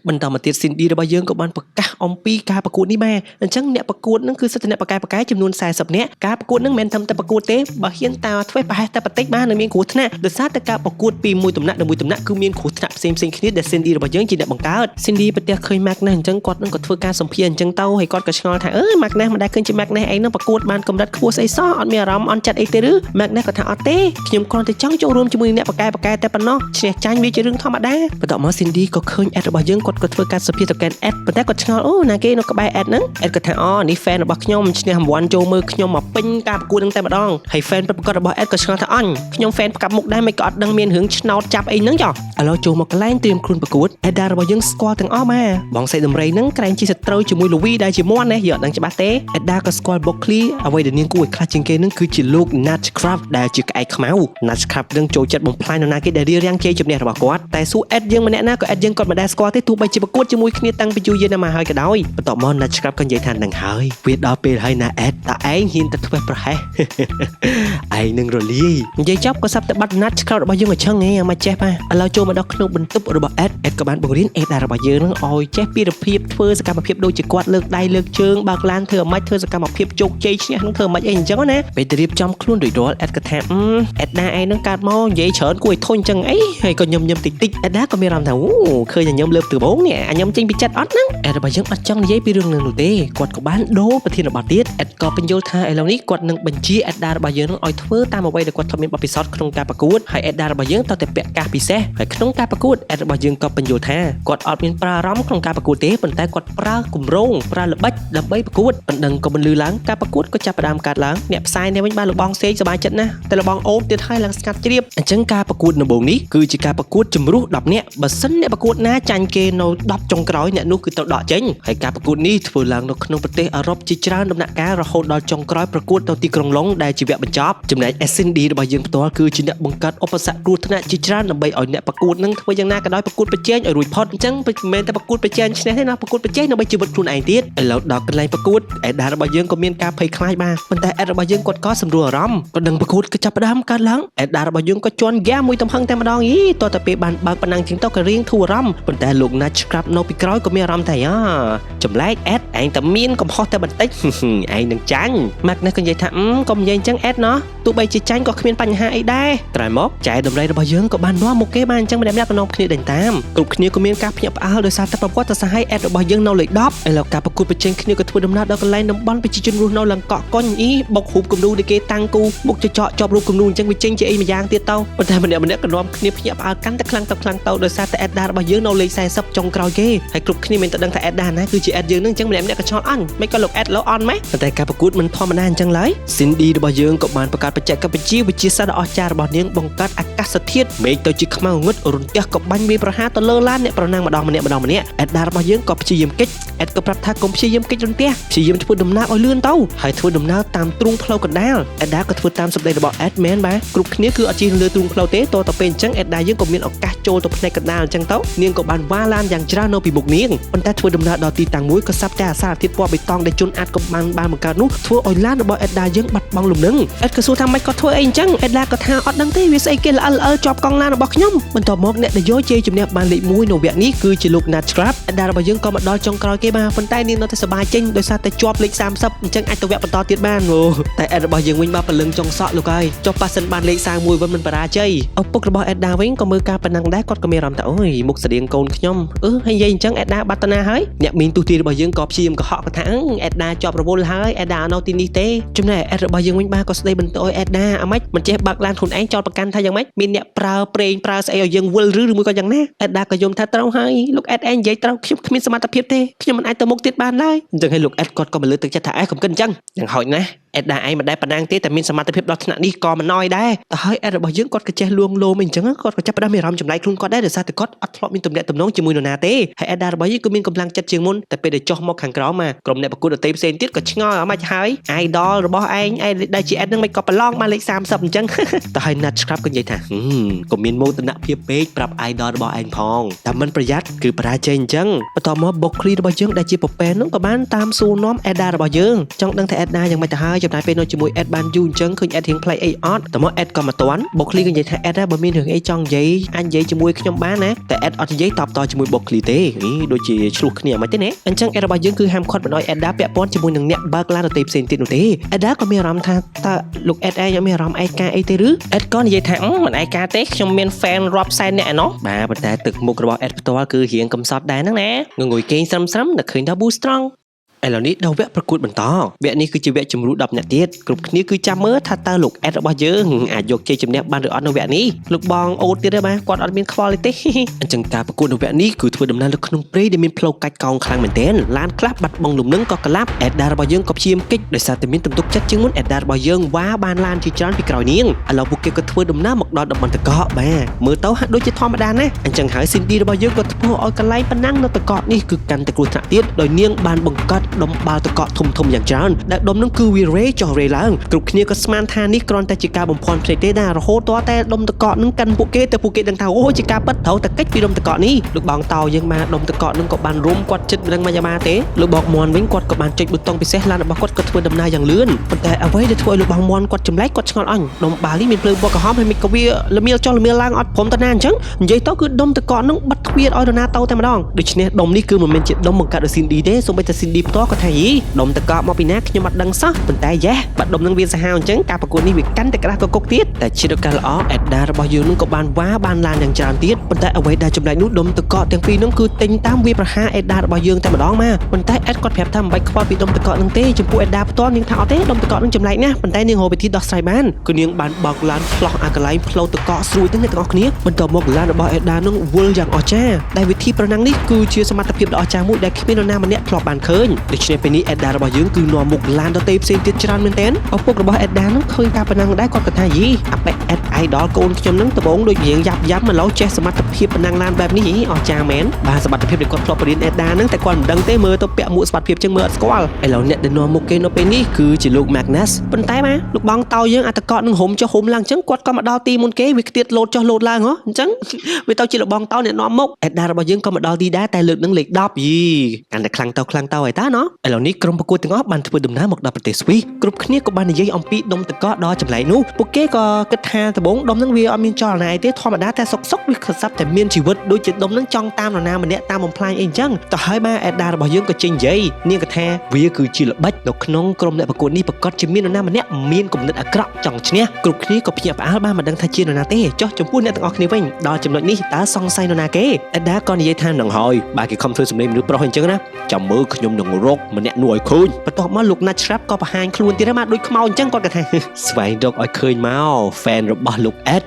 បន្តមកទៀត Cindy របស់យើងក៏បានប្រកាសអំពីការប្រកួតនេះបាទអញ្ចឹងអ្នកប្រកួតហ្នឹងគឺសិទ្ធិអ្នកប្រកែប្រកែចំនួន40នាក់ការប្រកួតហ្នឹងមិនមែនត្រឹមតែប្រកួតទេបើហ៊ានតាធ្វេសប្រហែសតែបន្តិចបាននឹងមានគ្រោះថ្នាក់ដោយសារតែការប្រកួតពីមួយដំណាក់ដល់មួយដំណាក់គឺមានគ្រោះថ្នាក់ផ្សេងផ្សេងគ្នាដែល Cindy របស់យើងជាអ្នកបង្កើត Cindy ប្រទះឃើញ Magnus អញ្ចឹងគាត់នឹងក៏ធ្វើការសម្ភាសអញ្ចឹងទៅហើយគាត់ក៏ឆ្ងល់ថាអឺ Magnus មិនដែលឃើញជា Magnus ឯងនឹងប្រកួតបានកម្រិតខ្ពស់ស្អីសោះអត់មានអារម្មណ៍អន់ចិត្តអីទេឬ Magnus ក៏ថាអត់ទេខ្ញុំគ្រាន់តែចង់ចូលរួមជាមួយអ្នកប្រកែប្រកែតែប៉ុណ្ណោះឈ្នះចាញ់វាជារឿងធម្មតាបន្ទាប់មក Cindy ក៏ឃើញ Ed របស់យើងគាត់ក៏ធ្វើការសម្ភាសទៅកាន់ Ed ប៉ុន្តែគាត់ឆ្ងល់អូណាគេនៅក្បែរ Ed ហ្នឹង Ed ក៏ថាអូនេះ fan របស់ខ្ញុំឈ្នះរង្វាន់ចូលមើលខ្ញុំមកពេញការប្រកួតហ្នឹងតែម្ដងហើយ fan ពិតប្រាកដរបស់ Ed ក៏ឆ្ងល់ថាអញខ្ញុំ fan ផ្កាប់មុខដែរមិនក៏អត់ដឹងមានរឿងឆ្នោតចាប់អីហ្នឹងចុះឥឡូវចូលមកកន្លែងត្រៀមខ្លួនប្រកួត Ed របស់យើងស្គាល់ទាំងអស់មកបងស្រីដំរីហ្នឹងក្រែងជាសត្រូវជាមួយលូវីដែលជាមាន់ណាយើងអត់ដឹងច្បាស់ទេ Eda ក៏ស្គាល់ Buckley អ្វីដែលនាងគួរឲ្យខ្លាចជាងគេហ្នឹងគឺជាលោក Natchcraft ដែលជាក្អែកខ្មៅ Natchcraft នឹងចូលចិត្តបំផ្លាញនរណាគេដែលរារាំងជ័យជំនះរបស់គាត់តែសួរ Ed យើងម្នាក់ណាក៏ Ed យើងគាត់មិនដែលស្គាល់ទេទោះបីជាប្រកួតជាមួយគ្នាតាំងពីយូរយារណាស់មកហើយក៏ដោយបន្ទាប់មក Natchcraft ក៏និយាយថានឹងហើយវាដល់ពេលហើយណា Ed តើឯងហ៊ានទៅធ្វេសប្រហែស ឯងនឹងរលាយនិយាយចប់ក៏សាប់តែបាត់ Natchcraft របស់យើងឲ្យឆឹងឯងអាមកចេះបាទឥឡូវចូលមកដល់ក្នុងបន្ទប់របស់ Ed Ed ក៏បានបង្រៀន Ed របស់យើងនឹងឲ្យចេះពីរបៀបធ្វើសកម្មភាពដូចជាគាត់លើកដៃលើកជើងបើកឡានធ្វើអាម៉េចធ្វើសកម្មភាពជោគជ័យឈ្នះនឹងធ្វើអាម៉េចអីអញ្ចឹងណាពេលទៅរៀបចំខ្លួនរួចរាល់ Ed ក៏ថាអឺ Ed ណាឯងនឹងកើតមកនិយាយច្រើនគួរឲ្យធុញអញ្ចឹងអីហើយក៏ញឹមញឹមតិចតិច Ed ណាក៏មានអារម្មណ៍ថាអូឃើញញញឹមលើកដំបូងនេះអាញឹមចេញពីចិត្តអត់ហ្នឹង Ed របស់យើងអត់ចង់និយាយពីរឿងនឹងនោះទេគាត់ក៏បានដូរប្រធានបទទៀត Ed ក៏បញ្យល់ថាឥឡូវនេះគាត់នឹងបញ្ជា Ed របស់យើងនឹងឲ្យធ្វើតាមអ្វីដែលគាត់ធ្លាប់មានបទពិសោធន៍ក្នុងការប្រកួតហើយ Ed របស់យើងត្រូវតែពាក់កាសពិសេសហើយក្នុងការប្រកួត Ed របស់យើងក៏បញ្យល់ថាគាត់អត់មានប្រើអារម្មណ៍ក្នុងការប្រកួតទេប៉ុន្តែគាត់ប្រើគម្រោងប្រើល្បិចដើម្បីប្រកួតបណ្ដឹងក៏មិនលឺឡើងការប្រកួតក៏ចាប់ផ្ដើមកើតឡើងអ្នកផ្សាយនេះវិញបានលបងសេកសប្បាយចិត្តណាស់តែលបងអូបទៀតហើយឡើងស្ងាត់ជ្រាបអញ្ចឹងការប្រកួតដំបូងនេះគឺជាការប្រកួតជំរុះ10នាក់បើសិនអ្នកប្រកួតណាចាញ់គេនៅ10ចុងក្រោយអ្នកនោះគឺត្រូវដកចេញហើយការប្រកួតនេះធ្វើឡើងនៅក្នុងប្រទេសអឺរ៉ុបជាច្រើនដំណាក់កាលរហូតដល់ចុងក្រោយប្រកួតនៅទីក្រុងឡុងដែលជាវគ្គបញ្ចប់ចំណែក SND របស់យើងផ្ទាល់គឺជាអ្នកបង្កើតឧបសគ្គគ្រោះថ្នាក់ជាច្រើនដើម្បីឲ្យអ្នកប្រកួតនឹងធ្វើយ៉ាងណាក៏ដោយប្រកួតប្រជែងឲ្យរួចផុតអញ្ចឹងមិនមែនតែប្រកួតប្រជែងឈ្នះទេណាប្រកួតប្រជែងដើម្បីជីវិតខ្លួនឯងទៀតឥឡូវដល់កន្លែងប្រកួតអេដារបស់យើងក៏មានការភ័យខ្លាចបាទប៉ុន្តែអេដរបស់យើងគាត់ក៏សម្រួលអារម្មណ៍ក៏ដឹងប្រកួតក៏ចាប់ផ្ដើមកើតឡើងអេដារបស់យើងក៏ជន់ហ្គាមួយទំហឹងតែម្ដងយីតោះតែពេលបានបើកប៉ុណ្ណឹងជាងទៅក៏រៀងធូរអារម្មណ៍ប៉ុន្តែលោកណាច់ក្រាបនៅពីក្រោយក៏មានអារម្មណ៍ថាអាចម្លែកអេដឯងតែមានកំហុសតែបន្តិច ឯងនឹងចាញ់ម៉ាក់នេះក៏និយាយថាអឺកុំនិយាយអញ្ចឹងអេដណោះទោះបីជាចាញ់ក៏គ្មានបញ្ហាអីដែរក្រោយមកចែដំរីរបស់យើងក៏បាននាំមុខគេបានអញ្ចឹងម្នាក់ៗក៏នាំគ្នាដេញតាមគ្រប់គ្នាក៏មានការភ្ញាក់ផ្អើលដោយសារតែប្រវត្តិសាស្ត្រអេដរបស់យើងនៅលេខ10ឥឡូវការប្រកួតប្រជែងគ្នាក៏ធ្វើដំណើរដល់កន្លែងតំបន់ប្រជាជនរស់នៅឡើងកក់កុញអីបុករូបគំនូដែលគេតាំងគូមុខចចកជាប់រូបគំនូអញ្ចឹងវាចេញជាអីម្យ៉ាងទៀតទៅប៉ុន្តែម្នាក់ម្នាក់ក៏នាំគ្នាភ្ញាក់ផ្អើលកាន់តែខ្លាំងទៅខ្លាំងទៅដោយសារតែអេដារបស់យើងនៅលេខ40ចុងក្រោយគេហើយគ្រប់គ្នាមិនទៅដឹងថាអេដាណាគឺជាអេដយើងនឹងអញ្ចឹងម្នាក់ម្នាក់ក៏ឆ្ងល់អន់មិនក៏លោកអេដលោអន់ម៉េះប៉ុន្តែការប្រកួតមិនធម្មតាអញ្ចឹងឡើយ Cindy របស់យើងក៏បានបង្កើតបច្ចេកវិទ្យាវិទ្យាសាស្ត្រដ៏អស្ចារ្យរបស់នាងបង្កើតអាកាសធាតុមេឃទៅជាខ្មៅងងឹតរន្ទះក៏បាញ់វាប្រហារទៅលើឡានអ្នកប្រណាំងម្ដងម្នាក់ម្ដងម្នាក់អេដារបស់យើងក៏ព្យាយាមគេចអេដក៏ប្រាប់ថាកុំព្យាយាមគេចរន្ទះព្យាយាមធ្វើដំណើរឲ្យលឿនទៅហើយធ្វើដំណើរតាមទ្រូងផ្លូវកណ្ដាលអេដាក៏ធ្វើតាមសម្ដីរបស់អេដមែនបាទគ្រប់គ្នាគឺអត់ជិះលើទ្រូងផ្លូវទេតទៅពេលអញ្ចឹងអេដាយើងក៏មានឱកាសចូលទៅផ្នែកកណ្ដាលអញ្ចឹងទៅនាងក៏បានវ៉ាឡានយ៉ាងច្រើននៅពីមុខនាងប៉ុន្តែធ្វើដំណើរដល់ទីតាំងមួយក៏សាប់តែអាសារធាតុពណ៌បៃតងដែលជនអាចក៏បានបានបង្កើតនោះធ្វើឲ្យឡានរបស់អេដាយើងបាត់បង់លំនឹងអេដក៏សួរថាម៉េចក៏ធ្វើអីអញ្ចឹងអេដាក៏ថាអត់ដឹងទេវាស្អីគេល្អិលល្អិលជាប់កង់ឡានរបស់ខ្ញុំបន្ទាប់មកអ្នកដែលយកជ័យជំនះបានលេខ1នៅវគ្គនេះគឺជាលោក Natcraft អេដារបស់យើងក៏មកដល់ចុងក្រោយគេបាទប៉ុន្តែនាងនៅតែសប្បាយចេញដោយសារតែជាប់លេខ30អញ្ចឹងអាចទៅវគ្គបន្តទៀតបានអូតែអេដរបស់យើងវិញបាទព្រលឹងចុងសក់លោកហើយចុះប៉ះសិនបានលេខ31វិញមិនបរាជ័យឪពុករបស់អេដាវិញក៏មើលការប៉ុណ្ណឹងដែរគាត់ក៏មានអារម្មណ៍ថាអូយមុខស្តៀងកូនខ្ញុំ អឺហើយនិយាយអញ្ចឹងអេដាបាត់តាណាហើយអ្នកមីងទូទីរបស់យើងក៏ព្យាយាមកុហកគាត់ថាអេដាជាប់រវល់ហើយអេដានៅទីនេះទេចំណែកអេដរបស់យើងវិញបាទក៏ស្ដីបន្ទោសឲ្យអេដាអាម៉េចមិនចេះបើកឡានខ្លួនឯងចោតប្រកាន់ថាយ៉ាងម៉េចមានអ្នកប្រើប្រេងប្រើស្អីឲ្យយើងវិលឬមួយក៏យ៉ាងណាអេដាក៏យំថាត្រូវហើយលោកអេដឯងនិយាយត្រូវខ្ញុំគ្មានសមត្ថភាពទេខ្ញុំមិនអាចទៅមុខទៀតបានឡើយអញ្ចឹងហើយលោកអេដគាត់ក៏មិនលើកទឹកចិត្តថាឯងកុំគិតអញ្ចឹងយ៉ាងហោចណាស់អេដាឯងមិនដែលប៉ុណ្ណាងទេតែមានសមត្ថភាពដល់ថ្នាក់នេះក៏មិនណយដែរតែហើយអេដរបស់យើងគាត់ក៏ចេះលួងលោមអីអញ្ចឹងគាត់ក៏ចាប់ផ្ដើមមានអារម្មណ៍ចម្លែកខ្លួនគាត់ដែរដោយសារតែគាត់អត់ធ្លាប់មានទំនាក់ទំនងជាមួយនរណាទេហើយអេដារបស់យើងក៏មានកម្លាំងចិត្តជាងមុនតែពេលដែលចុះមកខាងក្រោមមកក្រុមអ្នកប្រកួតដទៃផ្សេងទៀតក៏ឆ្ងល់អាម៉េចហើយ idol របស់ឯងឯងដែលជាអេដនឹងមិនក៏ប្រឡងបានលេខ30អញ្ចឹង តែហើយ Nat Scrap ក៏និយាយថាកុំមានមោទនភាពពេកប្រាប់ idol របស់ឯងផងតែមិនប្រយ័ត្នគឺបរាជ័យអញ្ចឹងបន្ទាប់មក Bokli របស់យើងដែលជាពពែនោះក៏បានតាមសួរនាំ Eda របស់យើងចង់ដឹងថា Eda យ៉ាងម៉េចទៅហើយចំណាយពេលនៅជាមួយ Ed បានយូរអញ្ចឹងឃើញ Ed រៀងប្លែកអីអត់តែមក Ed ក៏មកទាន់ Bokli ក៏និយាយថា Ed បើមានរឿងអីចង់និយាយអាចនិយាយជាមួយខ្ញុំបានណាតែ Ed អត់និយាយតបតជាមួយ Bokli ទេនេះដូចជាឆ្លោះគ្នាមិនទេណាអញ្ចឹង Ed របស់យើងគឺហាមឃាត់មិនឲ្យ Eda ពាក់ព័ន្ធជាមួយនឹងអ្នកបើកឡានដទៃផ្សេងទៀតនោះទេ Eda ក៏មានអារម្មណ៍ថាតើលោក Ed ឯងអត់មានអារម្មណ៍ឯកាអីទេឬ Ed ក៏និយាយថាមិនឯកាទេខ្ញុំមាន fan រាប់សែននាក់ឯណោះបាទប៉ុន្តែទឹកមុខរបស់ Ed ផ្ទាល់គឺរៀងកំសត់ដែរហ្នឹងណាងងុយគេងស្រឹមស្រឹមតែឃើញដល់ Boost Strong ឥឡូវនេះដល់វគ្គប្រកួតបន្តវគ្គនេះគឺជាវគ្គជម្រុះ10នាក់ទៀតគ្រប់គ្នាគឺចាំមើលថាតើលោកអេដរបស់យើងអាចយកជ័យជំនះបានឬអត់នៅវគ្គនេះលោកបងអូតទៀតទេបាទគាត់អត់មានខ្វល់ទេអញ្ចឹងការប្រកួតនៅវគ្គនេះគឺធ្វើដំណើរនៅក្នុងព្រៃដែលមានផ្លូវកាច់កោងខ្លាំងមែនទែនឡានខ្លះបាត់បង់លំនឹងក៏ក្លាប់អេដារបស់យើងក៏ព្យាយាមគេចដោយសារតែមានទំនុកចិត្តជាងមុនអេដារបស់យើងវ៉ាបានឡានជាច្រើនពីក្រោយនាងឥឡូវពួកគេក៏ធ្វើដំណើរមកដល់តំបន់តកកបាទមើលទៅហាក់ដូចជាធម្មតាណាស់អញ្ចឹងហើយស៊ីនឌីរបស់យើងក៏ធ្វើឲ្យកន្លែងប៉ុណ្ណឹងនៅតកកនេះគឺកាន់តែគ្រោះថ្នាក់ទៀតដោយនាងបានបង្កើតដុំបាល់តកកធំធំយ៉ាងច្រើនដែលដុំនឹងគឺវារេចុះរេឡើងគ្រប់គ្នាក៏ស្មានថានេះគ្រាន់តែជាការបំភាន់ភ្នែកទេណារហូតតតែដុំតកកនឹងកាន់ពួកគេតែពួកគេដឹងថាអូជាការពិតត្រូវតែកិច្ចពីដុំតកកនេះលោកបងតោយើងមកដុំតកកនឹងក៏បានរុំគាត់ចិត្តមិនដឹងមកយ៉ាងម៉ាទេលោកបងមន់វិញគាត់ក៏បានចុចប៊ូតុងពិសេសឡានរបស់គាត់ក៏ធ្វើដំណើរយ៉ាងលឿនប៉ុន្តែអ្វីដែលធ្វើឲ្យលោកបងមន់គាត់ចម្លែកគាត់ឆ្ងល់អញដុំបាល់នេះមានភ្លើងពណ៌ក្រហមហើយមិនក៏វាលមៀលចុះលមៀលឡើងអត់ព្រមតាណាអញ្ចឹងនិយាយទៅគឺដុំតកកនឹងបិទទ្វារឲ្យនរណាទៅតែម្ដងដូច្នេះដុំនេះគឺមិនមែនជាដុំបង្កើតដោយស៊ីនឌីទេសូម្បីតែស៊ីនឌីផ្ទាល់ក៏ថាយីដុំតកកមកពីណាខ្ញុំអត់ដឹងសោះប៉ុន្តែយ៉េះបាត់ដុំនឹងវាសាហាវអញ្ចឹងការប្រកួតនេះវាកាន់តែក្តៅកគុកទៀតតែជាឱកាសល្អអេដារបស់យើងនឹងក៏បានវ៉ាបានឡានយ៉ាងច្រើនទៀតប៉ុន្តែអ្វីដែលចម្លែកនោះដុំតកកទាំងពីរនោះគឺទិញតាមវាប្រហារអេដារបស់យើងតែម្ដងមកប៉ុន្តែអេដគាត់ប្រាប់ថាមិនបាច់ខ្វល់ពីដុំតកកនឹងទេចំពោះអេដាផ្ទាល់នាងថាអត់ទេដុំតកកនឹងចម្លែកណាស់ប៉ុន្តែនាងរកវិធីដោះស្រាយបានគឺនាងបានបើកឡានផ្លោះអាកន្លែងផ្លូវតកកស្រួយទាំងអ្នកទាំងអស់គ្នាបន្ទាប់មកឡានរបស់អេដានឹងវិលយ៉ាងអស្ចារ្យដែលវិធីប្រណាំងនេះគឺជាសមត្ថភាពដ៏អស្ចារ្យមួយដែលគ្មាននរណាម្នាក់ធ្លាប់បានឃើញដូច្នេះពេលនេះអេដារបស់យើងគឺនាំមុខឡានដទៃផ្សេងទៀតច្រើនមែនទែនឪពុករបស់អេដានឹងឃើញការប្រណាំងដែរគាត់ក៏ថាយីអាប៉ែអេដ idol កូនខ្ញុំនឹងដំបងដូចរៀងយ៉ាប់យ៉ាប់មកឡូវចេះសមត្ថភាពប្រណាំងឡានបែបនេះអស្ចារ្យមែនបាទសមត្ថភាពដែលគាត់ធ្លាប់បរៀនអេដានឹងតែគាត់មិនដឹងទេមើលទៅពាក់មួកសមត្ថភាពចឹងមើលអត់ស្គាល់ឥឡូវអ្នកដែលនាំមុខគេនៅពេលនេះគឺជាលោក Magnus ប៉ុន្តែបាទលោកបងតោយើងអត្តកកនឹងហុំចុះហុំឡើងចឹងគាត់ក៏មកដល់ទីមុនគេវាខ្ទៀតលោតចុះលោតឡើងហ៎អញ្ចឹងវាទៅជាលោកបងតោអ្នកនាំមុខអេដារបស់យើងក៏មកដល់ទីដែរតែលើកនឹងលេខ10យីកាន់តែខ្លាំងទៅខ្លាំងទៅហើយតាណោះឥឡូវនេះក្រុមប្រកួតទាំងអស់បានធ្វើដំណើរមកដល់ប្រទេសស្វីសគ្រប់គ្នាក៏បាននិយាយអំពីដុំតកកដ៏ចម្លែកនោះពួកគេក៏គិតថាដំបូងដុំនឹងវាអត់មានចលនាអីទេធម្មតាតែសុកសុកវាក៏ស្រាប់តែមានជីវិតដូចជាដុំនឹងចង់តាមនរណាម្នាក់តាមបំផ្លាញអីអញ្ចឹងទៅហើយបាទអេដារបស់យើងក៏ចេញនិយាយនាងក៏ថាវាគឺជាល្បិចនៅក្នុងក្រុមអ្នកប្រកួតនេះប្រកាសជាមាននរណាម្នាក់មានគំនិតអាក្រក់ចង់ឈ្នះគ្រប់គ្នាក៏ភ្ញាក់ផ្អើលបានមិនដឹងថាជានរណាទេចុះចំពោះអ្នកទាំងអស់គ្នាវិញដល់ចំណុចនេះតើសង្ស័យនរណាគេអេដាក៏និយាយថានឹងហើយបាទគេខំធ្វើសម្លេងមនុស្សប្រុសអញ្ចឹងណាចាំមើលខ្ញុំនឹងរកម្នាក់នោះឲ្យឃើញបន្ទាប់មកលោក Natchrap ក៏បង្ហាញខ្លួនទៀតមកដូចខ្មោចអញ្ចឹងគាត់ក៏ថាស្វែងរកឲ្យឃើញមក fan របស់លោក Ed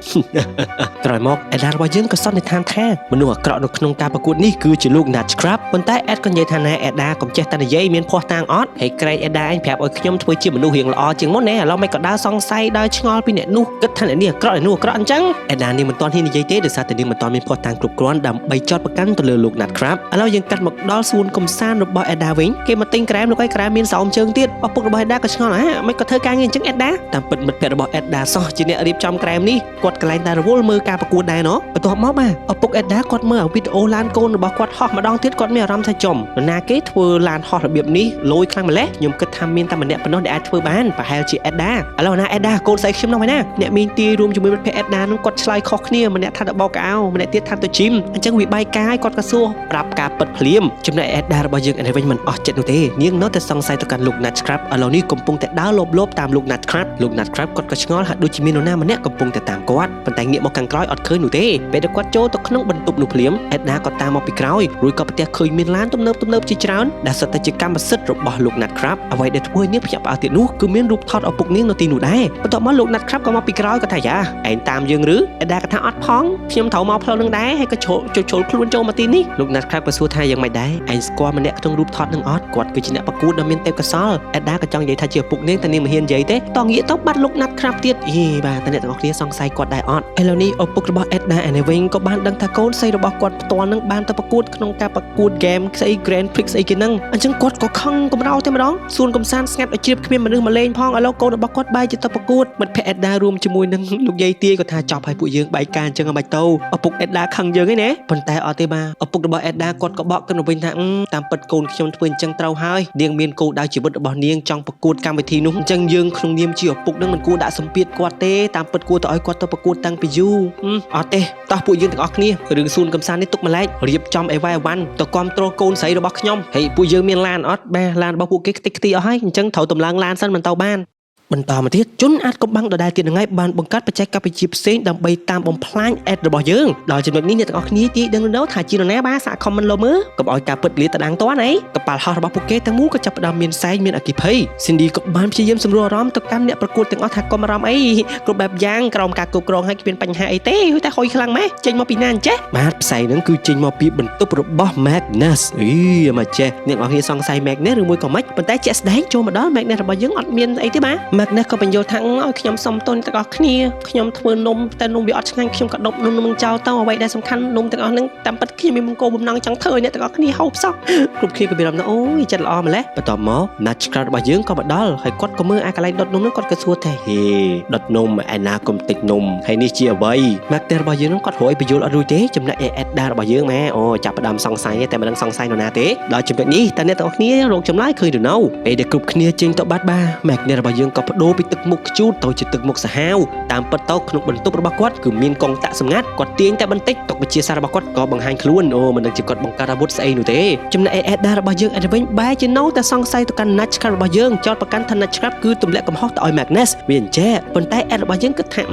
ក្រោយមកអេដារបស់យើងក៏សន្និដ្ឋានថាមនុស្សអាក្រក់នៅក្នុងការប្រកួតនេះគឺជាលោក Natchrap ប៉ុន្តែអេដក៏និយាយថាណែអេដាកុំចេះតែនិយាយមានភ័ស្តុតាងអត់ហើយក្រែងអេដាឯងប្រាប់ឲ្យខ្ញុំធ្វើជាមនុស្សរៀងល្អជាងមុនណែឥឡូវមិនក៏ដើរសង្ស័យដើរឆ្ងល់ពីអ្នកនោះគិតថាអ្នកនេះអាក្រក់អ្នកនោះអាក្រក់អញ្ចឹងអេដានេះមិនទាន់ហ៊ាននិយាយទេដោយសារតែនាងមិនទាន់មានភ័ស្តុតាងគ្រប់គ្រាន់ដើម្បីចោទប្រកាន់ទៅលើលោក Natchrap ឥឡូវយើងកាត់មកដល់សួនកំសាន្តរបស់អេដាវិញគេមកទិញក្រែមលោកឯងក្រែមមានសោមជើងទៀតឪពុករបស់អេដាក៏ឆ្ងល់អាមិនក៏ធ្វើការងារអញ្ចឹងអេដាតាមពិតមិត្តភក្តិរបស់អេដាសោះជាអ្នករៀបចំក្រែមនេះគាត់កន្លែងតែរវល់មើលការប្រកួតដែរណោះបន្ទាប់មកបាទឪពុកអេដាគាត់មើលវីដេអូឡានកូនរបស់គាត់ហោះម្ដងទៀតគាត់មានអារម្មណ៍ថាចំនរណាគេធ្វើឡានហោះរបៀបនេះលយខ្លាំងម្ល៉េះខ្ញុំគិតថាមានតែម្នាក់ប៉ុណ្ណោះដែលអាចធ្វើបានប្រហែលជាអេដាឥឡូវណាអេដាកូនស្អីខ្ញុំនោះហើយណាអ្នកមីងទាយរួមជាមួយមិត្តភក្តិអេដានឹងគាត់ឆ្លើយខុសគ្នាម្នាក់ថាទៅបោកកៅម្នាក់ទៀតថាទៅជីមអញ្ចឹងវាបាយកាយគាត់ក៏សួរប្រាប់ការពិតភ្លាមចំណែកអេដារបស់យើងឯនេះវិញមិនអស់ចិត្តនោះទេនាងនៅតែសង្ស័យទៅកាន់លោក Natcrab ឥឡូវនេះកំពុងតែដើរលោបលោបតាមលោក Natcrab លោក Natcrab គាត់ក៏ឆ្ងល់ហាក់ដូចជាមាននរណាម្នាក់កំពុង ពុងតែតាមគាត់ប៉ុន្តែងាកមកខាងក្រោយអត់ឃើញនោះទេពេលដែលគាត់ចូលទៅក្នុងបន្ទប់នោះភ្លាមអេដាក៏តាមមកពីក្រោយរួចក៏ប្រទះឃើញមានឡានទំនើបទំនើបជាច្រើនដែលសុទ្ធតែជាកម្មសិទ្ធិរបស់លោក Nutcraft អ្វីដែលធ្វើឲ្យនាងភ្ញាក់ផ្អើលទៀតនោះគឺមានរូបថតឪពុកនាងនៅទីនោះដែរបន្ទាប់មកលោក Nutcraft ក៏មកពីក្រោយក៏ថាយ៉ាឯងតាមយើងឬអេដាក៏ថាអត់ផងខ្ញុំត្រូវមកផ្លូវនឹងដែរហើយក៏ជ្រុលជ្រុលខ្លួនចូលមកទីនេះលោក Nutcraft ក៏សួរថាយ៉ាងម៉េចដែរឯងស្គាល់ម្នាក់ក្នុងរូបថតនឹងអត់គាត់គឺជាអ្នកប្រកួតដ៏មានទេពកោសល្យអេដាក៏ចង់និយាយថាជាឪពុកនាងតែនាងមិនហ៊ាននិយាយទេតងាកទៅបាត់លោក Nutcraft ទៀតអីបាទតើអ្នកទាំងអស់គ្នាសង្ស័យគាត់ដែរអត់ឥឡូវនេះឪពុករបស់អេដាឯនេះវិញក៏បានដឹងថាកូនស្រីរបស់គាត់ផ្ទាល់នឹងបានទៅប្រកួតក្នុងការប្រកួត game ស្អី Grand Prix ស្អីគេហ្នឹងអញ្ចឹងគាត់ក៏ខឹងកម្រោតែម្ដងសួនកំសាន្តស្ងាត់ឲ្យជ្រាបគ្មានមនុស្សមកលេងផងឥឡូវកូនរបស់គាត់បែរជាទៅប្រកួតមិត្តភក្តិអេដារួមជាមួយនឹងលោកយាយទាយក៏ថាចប់ហើយពួកយើងបែកការអញ្ចឹងឲ្យមិនទៅឪពុកអេដាខឹងយើងឯណាប៉ុន្តែអត់ទេបាទឪពុករបស់អេដាគាត់ក៏បកគិតមកវិញថាតាមពិតកូនខ្ញុំធ្វើអញ្ចឹងត្រូវហើយនាងមានគោលដៅជីវិតរបស់នាងចង់ប្រកួតកម្មវិធីនោះអញ្ចឹងយើងក្នុងនាមជាឪពុកនឹងមិនគួរដាក់សម្ពាធគាត់ទេតាមពិតគួរតែឲ្យគាត់ទៅប្រកួតតាំងពីយូរអត់ទេតោះពួកយើងទាំងអស់គ្នារឿងសួនកំសាន្តនេះទុកម្លែករៀបចំអីវ៉ៃអវ៉ាន់ទៅគ្រប់គ្រងកូនស្រីរបស់ខ្ញុំហើយពួកយើងមានឡានអត់បាទឡានរបស់ពួកគេខ្ទេចខ្ទីអស់ហើយអញ្ចឹងត្រូវតម្លើងឡានសិនមិនទៅបានបន្តមកទៀតជនអាចកំបាំងដដែលទៀតនឹងហើយបានបង្កើតបច្ចេកវិទ្យាផ្សេងដើម្បីតាមបំផ្លាញអេដរបស់យើងដល់ចំណុចនេះអ្នកទាំងអស់គ្នាទីដឹងនៅថាជានរណាបាទសាក comment លើមើលកុំឲ្យការពិតលាតត្រដាងតន់អីកប៉ាល់ហោះរបស់ពួកគេទាំងមូលក៏ចាប់ផ្ដើមមានផ្សែងមានអគ្គិភ័យ Cindy ក៏បានព្យាយាមសម្រួលអារម្មណ៍ទៅកាន់អ្នកប្រកួតទាំងអស់ថាកុំអារម្មណ៍អីគ្រប់បែបយ៉ាងក្រោមការគ្រប់គ្រងឲ្យគ្មានបញ្ហាអីទេតែហុយខ្លាំងម៉េះចេញមកពីណាអញ្ចេះបាទផ្សែងហ្នឹងគឺចេញមកពីបន្ទប់របស់ Magnus អីមកចេះអ្នកនរគ្នាសង្ស័យ Magnus ឬមួយក៏មិនប៉ុន្តែជាក់ស្ដែងចូលមកដល់ Magnus របស់យើងអត់មានអីទេបាទ Magnus ក៏បញ្យល់ថាឲ្យខ្ញុំសុំទោសអ្នកទាំងអស់គ្នាខ្ញុំធ្វើនំតែនំវាអត់ឆ្ងាញ់ខ្ញុំក៏ដប់នំនឹងចោលទៅអ្វីដែលសំខាន់នំទាំងអស់ហ្នឹងតាមពិតខ្ញុំមានមង្គលបំណងចង់ធ្វើឲ្យអ្នកទាំងអស់គ្នាហូបសោះគ្រប់គ្នាក៏មានអារម្មណ៍ថាអូយចិត្តល្អម្ល៉េះបន្ទាប់មក Nutcracker របស់យើងក៏មកដល់ហើយគាត់ក៏មើលអាកន្លែងដុតនំហ្នឹងគាត់ក៏សួរថាហេដុតនំឯណាកុំតិចនំហើយនេះជាអ្វី Magnus របស់យើងហ្នឹងគាត់រយបញ្យល់អត់រួចទេចំណែកឯ Edda របស់យើងម៉ែអូចាប់ផ្ដើមសង្ស័យតែមិនដឹងសង្ស័យនរណាទេដល់ចំណុចនេះតើអ្នកទាំងអស់គ្នារកចម្លើយឃើញឬនៅពេលដែលគ្រប់គ្នាចេញទៅបាត់បាទ Magnus របស់យើងក៏បដូរពីទឹកមុខខ្ជូតទៅជាទឹកមុខសាហាវតាមពិតទៅក្នុងបន្ទប់របស់គាត់គឺមានកងតាក់សម្ងាត់គាត់ទាញតែបន្តិចទុកវិជាសាររបស់គាត់ក៏បង្ហាញខ្លួនអូមិនដឹងជាគាត់បង្កើតអាវុធស្អីនោះទេចំណែកឯ Edda របស់យើងឯវិញបែរជានៅតែសង្ស័យទៅកាន់ Nutcracker របស់យើងចោទប្រកាន់ថា Nutcracker គឺទម្លាក់កំហុសទៅឲ្យ Magnus វាអញ្ចេះប៉ុន្តែ Ed របស់យើងគិតថា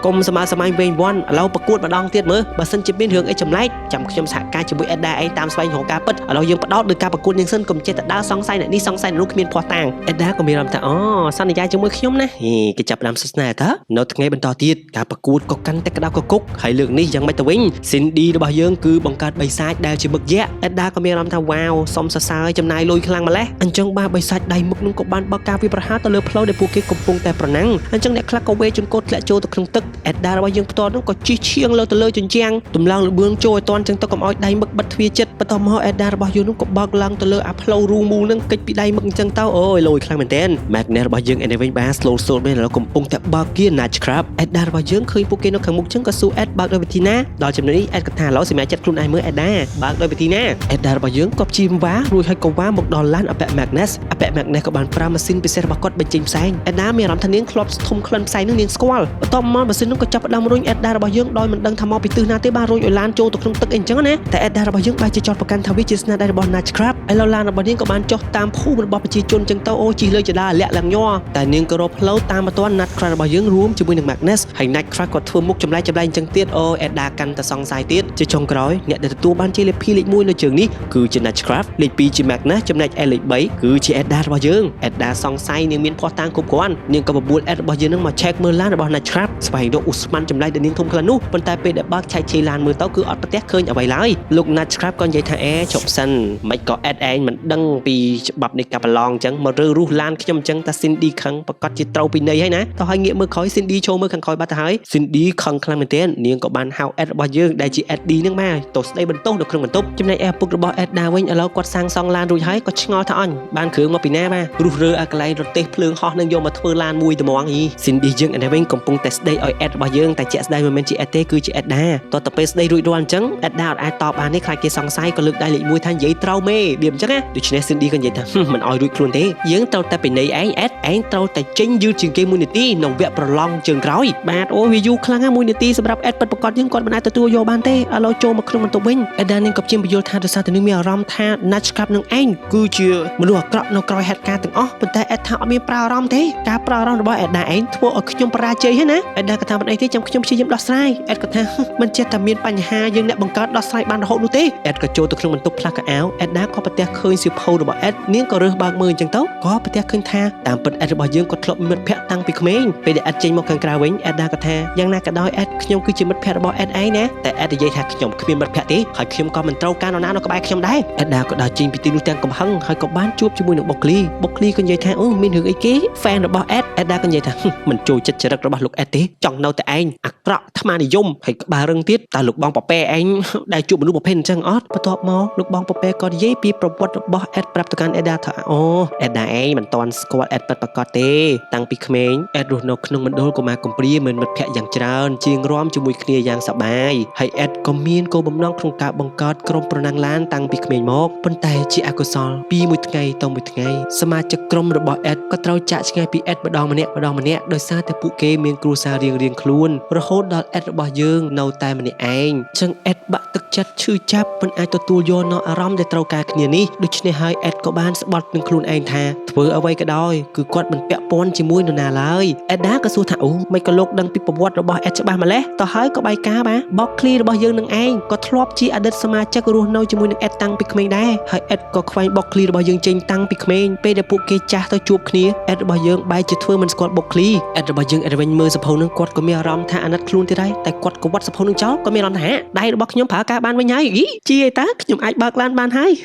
កុំសម័យសម័យវែងវាន់ឥឡូវប្រកួតម្ដងទៀតមើលបើសិនជាមានរឿងអីចម្លែកចាំខ្ញុំសហការជាមួយ Edda ឯងតាមស្វែងរកការពិតឥឡូវយើងផ្ដោតលើការប្រកួតនេះសិនកុំចេះតែដើរសង្ស័យអ្នកនេះសង្ស័យអ្នកនោះគ្មានភ័ស្តុតាង Edda ក៏មានអារម្មណ៍ថាអូសន្យាជាមួយខ្ញុំណាហេគេចាប់ផ្ដើមសស្នេហ៍តើនៅថ្ងៃបន្តទៀតការប្រកួតក៏កាន់តែក្តៅកគុកហើយលើកនេះយ៉ាងម៉េចទៅវិញ Cindy របស់យើងគឺបង្កើតបិសាចដែលជាមឹកយក្ស Edda ក៏មានអារម្មណ៍ថាវ៉ាវសុំសរសើរចំណាយលុយខ្លាំងម្ល៉េះអញ្ចឹងបាទបិសាចដៃមឹកនោះក៏បានបើកការវាយប្រហារទៅលើផ្លូវដែលពួកគេកំពុងតែប្រណាំងអញ្ចឹងអ្នកខ្លះក៏វេចង្គោធ្លាក់ចូលទៅក្នុងទឹក Edda របស់យើងផ្ទាល់នោះក៏ជិះឈៀងលើទៅលើជញ្ជាំងតម្លើងលបឿងចូលឲ្យតាន់ចឹងទៅកុំឲ្យដៃមឹកបិទទ្វារចិត្តបន្ទាប់មក Edda របស់យើងនោះក៏បើកឡើងទៅលើអាផ្លូវរូមូលនឹងកិច្ចពីដៃមឹកអញ្ចឹងទៅអូយលយខ្លាំងមែនទែន Magnus របស់យើងឯនេះវិញបាទ slow slow មែនឥឡូវកំពុងតែបើកគៀ Nutcracker Edda របស់យើងឃើញពួកគេនៅខាងមុខចឹងក៏សួរ Ed បើកដោយវិធីណាដល់ចំណុចនេះ Ed ក៏ថាឥឡូវសម្រាប់ចិត្តខ្លួនឯងមើល Edda បើកដោយវិធីណា Edda របស់យើងក៏ព្យាយាមវ៉ារួចហើយក៏វ៉ាមកដល់ឡានអពៈ Magnus អពៈ Magnus ក៏បានប្រើម៉ាស៊ីនពិសេសរបស់គាត់បញ្ចេញផ្សែង Edda មានអារម្មណ៍ថានាងធ្លាប់ធំក្លិនផ្សែងនឹងនាងស្គាល់បន្ទាប់មកម៉ាស៊ីននោះក៏ចាប់ផ្ដើមរុញ Edda របស់យើងដោយមិនដឹងថាមកពីទិសណាទេបានរុញឲ្យឡានចូលទៅក្នុងទឹកអីអញ្ចឹងណាតែ Edda របស់យើងបែរជាចោទប្រកាន់ថាវាជាស្នាដៃរបស់ Nutcracker ឥឡូវឡានរបស់នាងក៏បានចុះតាមភូមិរបស់ប្រជាជនអញ្ចឹងទៅអូជិះលើចដាលាក់ឡើងញ័រតែនាងក៏រកផ្លូវតាមមកទាន់ Nutcracker របស់យើងរួមជាមួយនឹង Magnus ហើយ Nutcracker ក៏ធ្វើមុខចម្លែកចម្លែកអញ្ចឹងទៀតអូ Edda កាន់តែសង្ស័យទៀតជាចុងក្រោយអ្នកដែលទទួលបានជ័យលាភីលេខ1នៅជើងនេះគឺជា Nutcracker លេខ2ជា Magnus ចំណែកឯលេខ3គឺជា Edda របស់យើង Edda សង្ស័យនាងមានភ័ស្តុតាងគ្រប់គ្រាន់នាងក៏បបួល Ed របស់យើងនឹងមក check មើលឡានរបស់ Nutcracker ស្វែងរកឧស្ម័នចម្លែកដែលនាងធំក្លិននោះប៉ុន្តែពេលដែលបើកឆែកឆេរឡានមើលទៅគឺអត់ប្រទះឃើញអ្វីឡើយលោក Nutcracker ក៏និយាយថាអេជប់សិនមិនក៏ Ed ឯងមិនដឹងពីច្បាប់នៃការប្រឡងអញ្ចឹងមករើរុះឡានខ្ញុំអញ្ចឹងតា Cindy ខឹងប្រកាសជាត្រូវពីនៃហើយណាតោះឲ្យងាកមើលក្រោយ Cindy ចូលមើលខាងក្រោយបាត់ទៅហើយ Cindy ខឹងខ្លាំងមែនទែននាងក៏បានហៅ Ed របស់យើងដែលជា Ed D ហ្នឹងមកទៅស្ដីបន្ទោសនៅក្នុងបន្ទប់ចំណែកឯឪពុករបស់ Ed ដាវិញឥឡូវគាត់សាងសង់ឡានរួចហើយក៏ឆ្ងល់ថាអញបានគ្រឿងមកពីណាបាទរុះរើអាកន្លែងរទេះភ្លើងហោះនឹងយកមកធ្វើឡានមួយត្មងអី Cindy យើងឯនេះវិញកំពុងតែស្ដីឲ្យ Ed របស់យើងតែជាក់ស្ដែងមិនមែនជា Ed ទេគឺជា Ed ដាតោះតែពេលស្ដីរួចរាល់អញ្ចឹង Ed ដាអត់អាចតបបានទេខ្លាចគេសង្ស័យក៏លើកដៃលេខ1ថានិយាយត្រូវមេវាអញ្ចឹងណាដូច្នេះ Cindy ក៏និយាយថាមិនឲ្យរួចខ្លួនទេយើងត្រូវតែពិន័យឯង Ed ឯងត្រូវតែចេញយឺតជាងគេ1នាទីនៅវគ្គប្រឡងជើងក្រោយបាទអូវាយូរខ្លាំងណាស់1នាទីសម្រាប់ Ed ពិតប្រាកដយើងគាត់មិនអាចទទួលយកបានទេឥឡូវចូលមកក្នុងបន្ទប់វិញ Ed ដានាងក៏ព្យាយាមពន្យល់ថាដោយសារតែនាងមានអារម្មណ៍ថា Nutcracker នឹងឯងគឺជាមនុស្សអាក្រក់នៅក្រោយហេតុការណ៍ទាំងអស់ប៉ុន្តែ Ed ថាអត់មានប្រើអារម្មណ៍ទេការប្រើអារម្មណ៍របស់ Ed ដាឯងធ្វើឲ្យខ្ញុំបរាជ័យហើយណា អេដាក៏ថាមិនអីទេចាំខ្ញុំព្យាយាមដោះស្រាយអេដក៏ថាមិនចេះតែមានបញ្ហាយើងអ្នកបង្កើតដោះស្រាយបានរហូតនោះទេអេដក៏ចូលទៅក្នុងបន្ទប់ផ្លាស់កៅអៅអេដាក៏ប្រទះឃើញសៀវភៅរបស់អេដនាងក៏រើសបើកមើលអញ្ចឹងទៅក៏ប្រទះឃើញថាតាមពិតអេដរបស់យើងក៏ធ្លាប់មានមិត្តភក្តិតាំងពីក្មេងពេលដែលអេដចេញមកខាងក្រៅវិញអេដាក៏ថាយ៉ាងណាក៏ដោយអេដខ្ញុំគឺជាមិត្តភក្តិរបស់អេដឯងណាតែអេដនិយាយថាខ្ញុំគ្មានមិត្តភក្តិទេហើយខ្ញុំក៏មិនត្រូវការនរណានៅក្បែរខ្ញុំដែរអេដាក៏ដើរចេញពីទីនោះទាំងកំហឹងហើយក៏បានជួបជាមួយនឹងបុគ្គលីបុគ្គលីក៏និយាយថាអូមានរឿងអីគេ fan របស់អេដអេដាក៏និយាយថាមិនចូលចិត្តចរិតរបស់លោកអេដទេចង់នៅតែឯងអាក្រក់អាត្មានិយមហើយក្បាលរឹងទៀតតើលោកបងប៉ប៉ែឯងដែលជួបមនុស្សប្រភេទអញ្ចឹងអត់បន្ទាប់មកលោកបងប៉ប៉ែក៏និយាយពីប្រវត្តិរបស់អេដប្រាប់ទៅកាន់អេដាថាអូអេដាឯងមិនទាន់ស្គាល់អេដពិតប្រាកដទេតាំងពីក្មេងអេដរស់នៅក្នុងមណ្ឌលកុមារកំព្រាមានមិត្តភក្តិយ៉ាងច្រើនជាងរាំជាមួយគ្នាយ៉ាងសប្បាយហើយអេដក៏មានគោលបំណងក្នុងការបង្កើតក្រុមប្រណាំងឡានតាំងពីក្មេងមកប៉ុន្តែជាអកុសលពីមួយថ្ងៃទៅមួយថ្ងៃសមាជិកក្រុមរបស់អេដក៏ត្រូវចាក់ឆ្ងាយពីអេដម្ដងម្នាក់ម្ដងម្នាក់ដោយសារតែពួកគេមានគ្រួសាររៀងៗខ្លួនរហូតដល់អេដរបស់យើងនៅតែម្នាក់ឯងចឹងអេដបាក់ទឹកចិត្តឈឺចាប់មិនអាចទទួលយកនូវអារម្មណ៍ដែលត្រូវការគ្នានេះដូច្នេះហើយអេដក៏បានស្បត់នឹងខ្លួនឯងថាធ្វើអ្វីក៏ដោយគឺគាត់មិនពាក់ព័ន្ធជាមួយនរណាឡើយអេដាក៏សួរថាអូមិនក៏លោកដឹងពីប្រវត្តិរបស់អេដច្បាស់ម្ល៉េះតោះហើយក៏បាយការបាទបកឃ្លីរបស់យើងនឹងឯងក៏ធ្លាប់ជាអតីតសមាជិករស់នៅជាមួយនឹងអេដតាំងពីក្មេងដែរហើយអេដក៏ខ្វែងបកឃ្លីរបស់យើងចេញតាំងពីក្មេងពេលដែលពួកគេចាស់ទៅជួបគ្នាអេដរបស់យើងបែរជាធ្វើមិនស្គាល់បុកឃ្លីអេដរបស់យើងអេដវិញមើលសភៅនឹងគាត់ក៏មានអារម្មណ៍ថាអាណិតខ្លួនទៀតហើយតែគាត់ក៏វត្តសភៅនឹងចោលក៏មានអារម្មណ៍ថាដៃរបស់ខ្ញុំប្រើការបានវិញហើយអីជាឯតាខ្ញុំអាចបើកឡានបានហើយ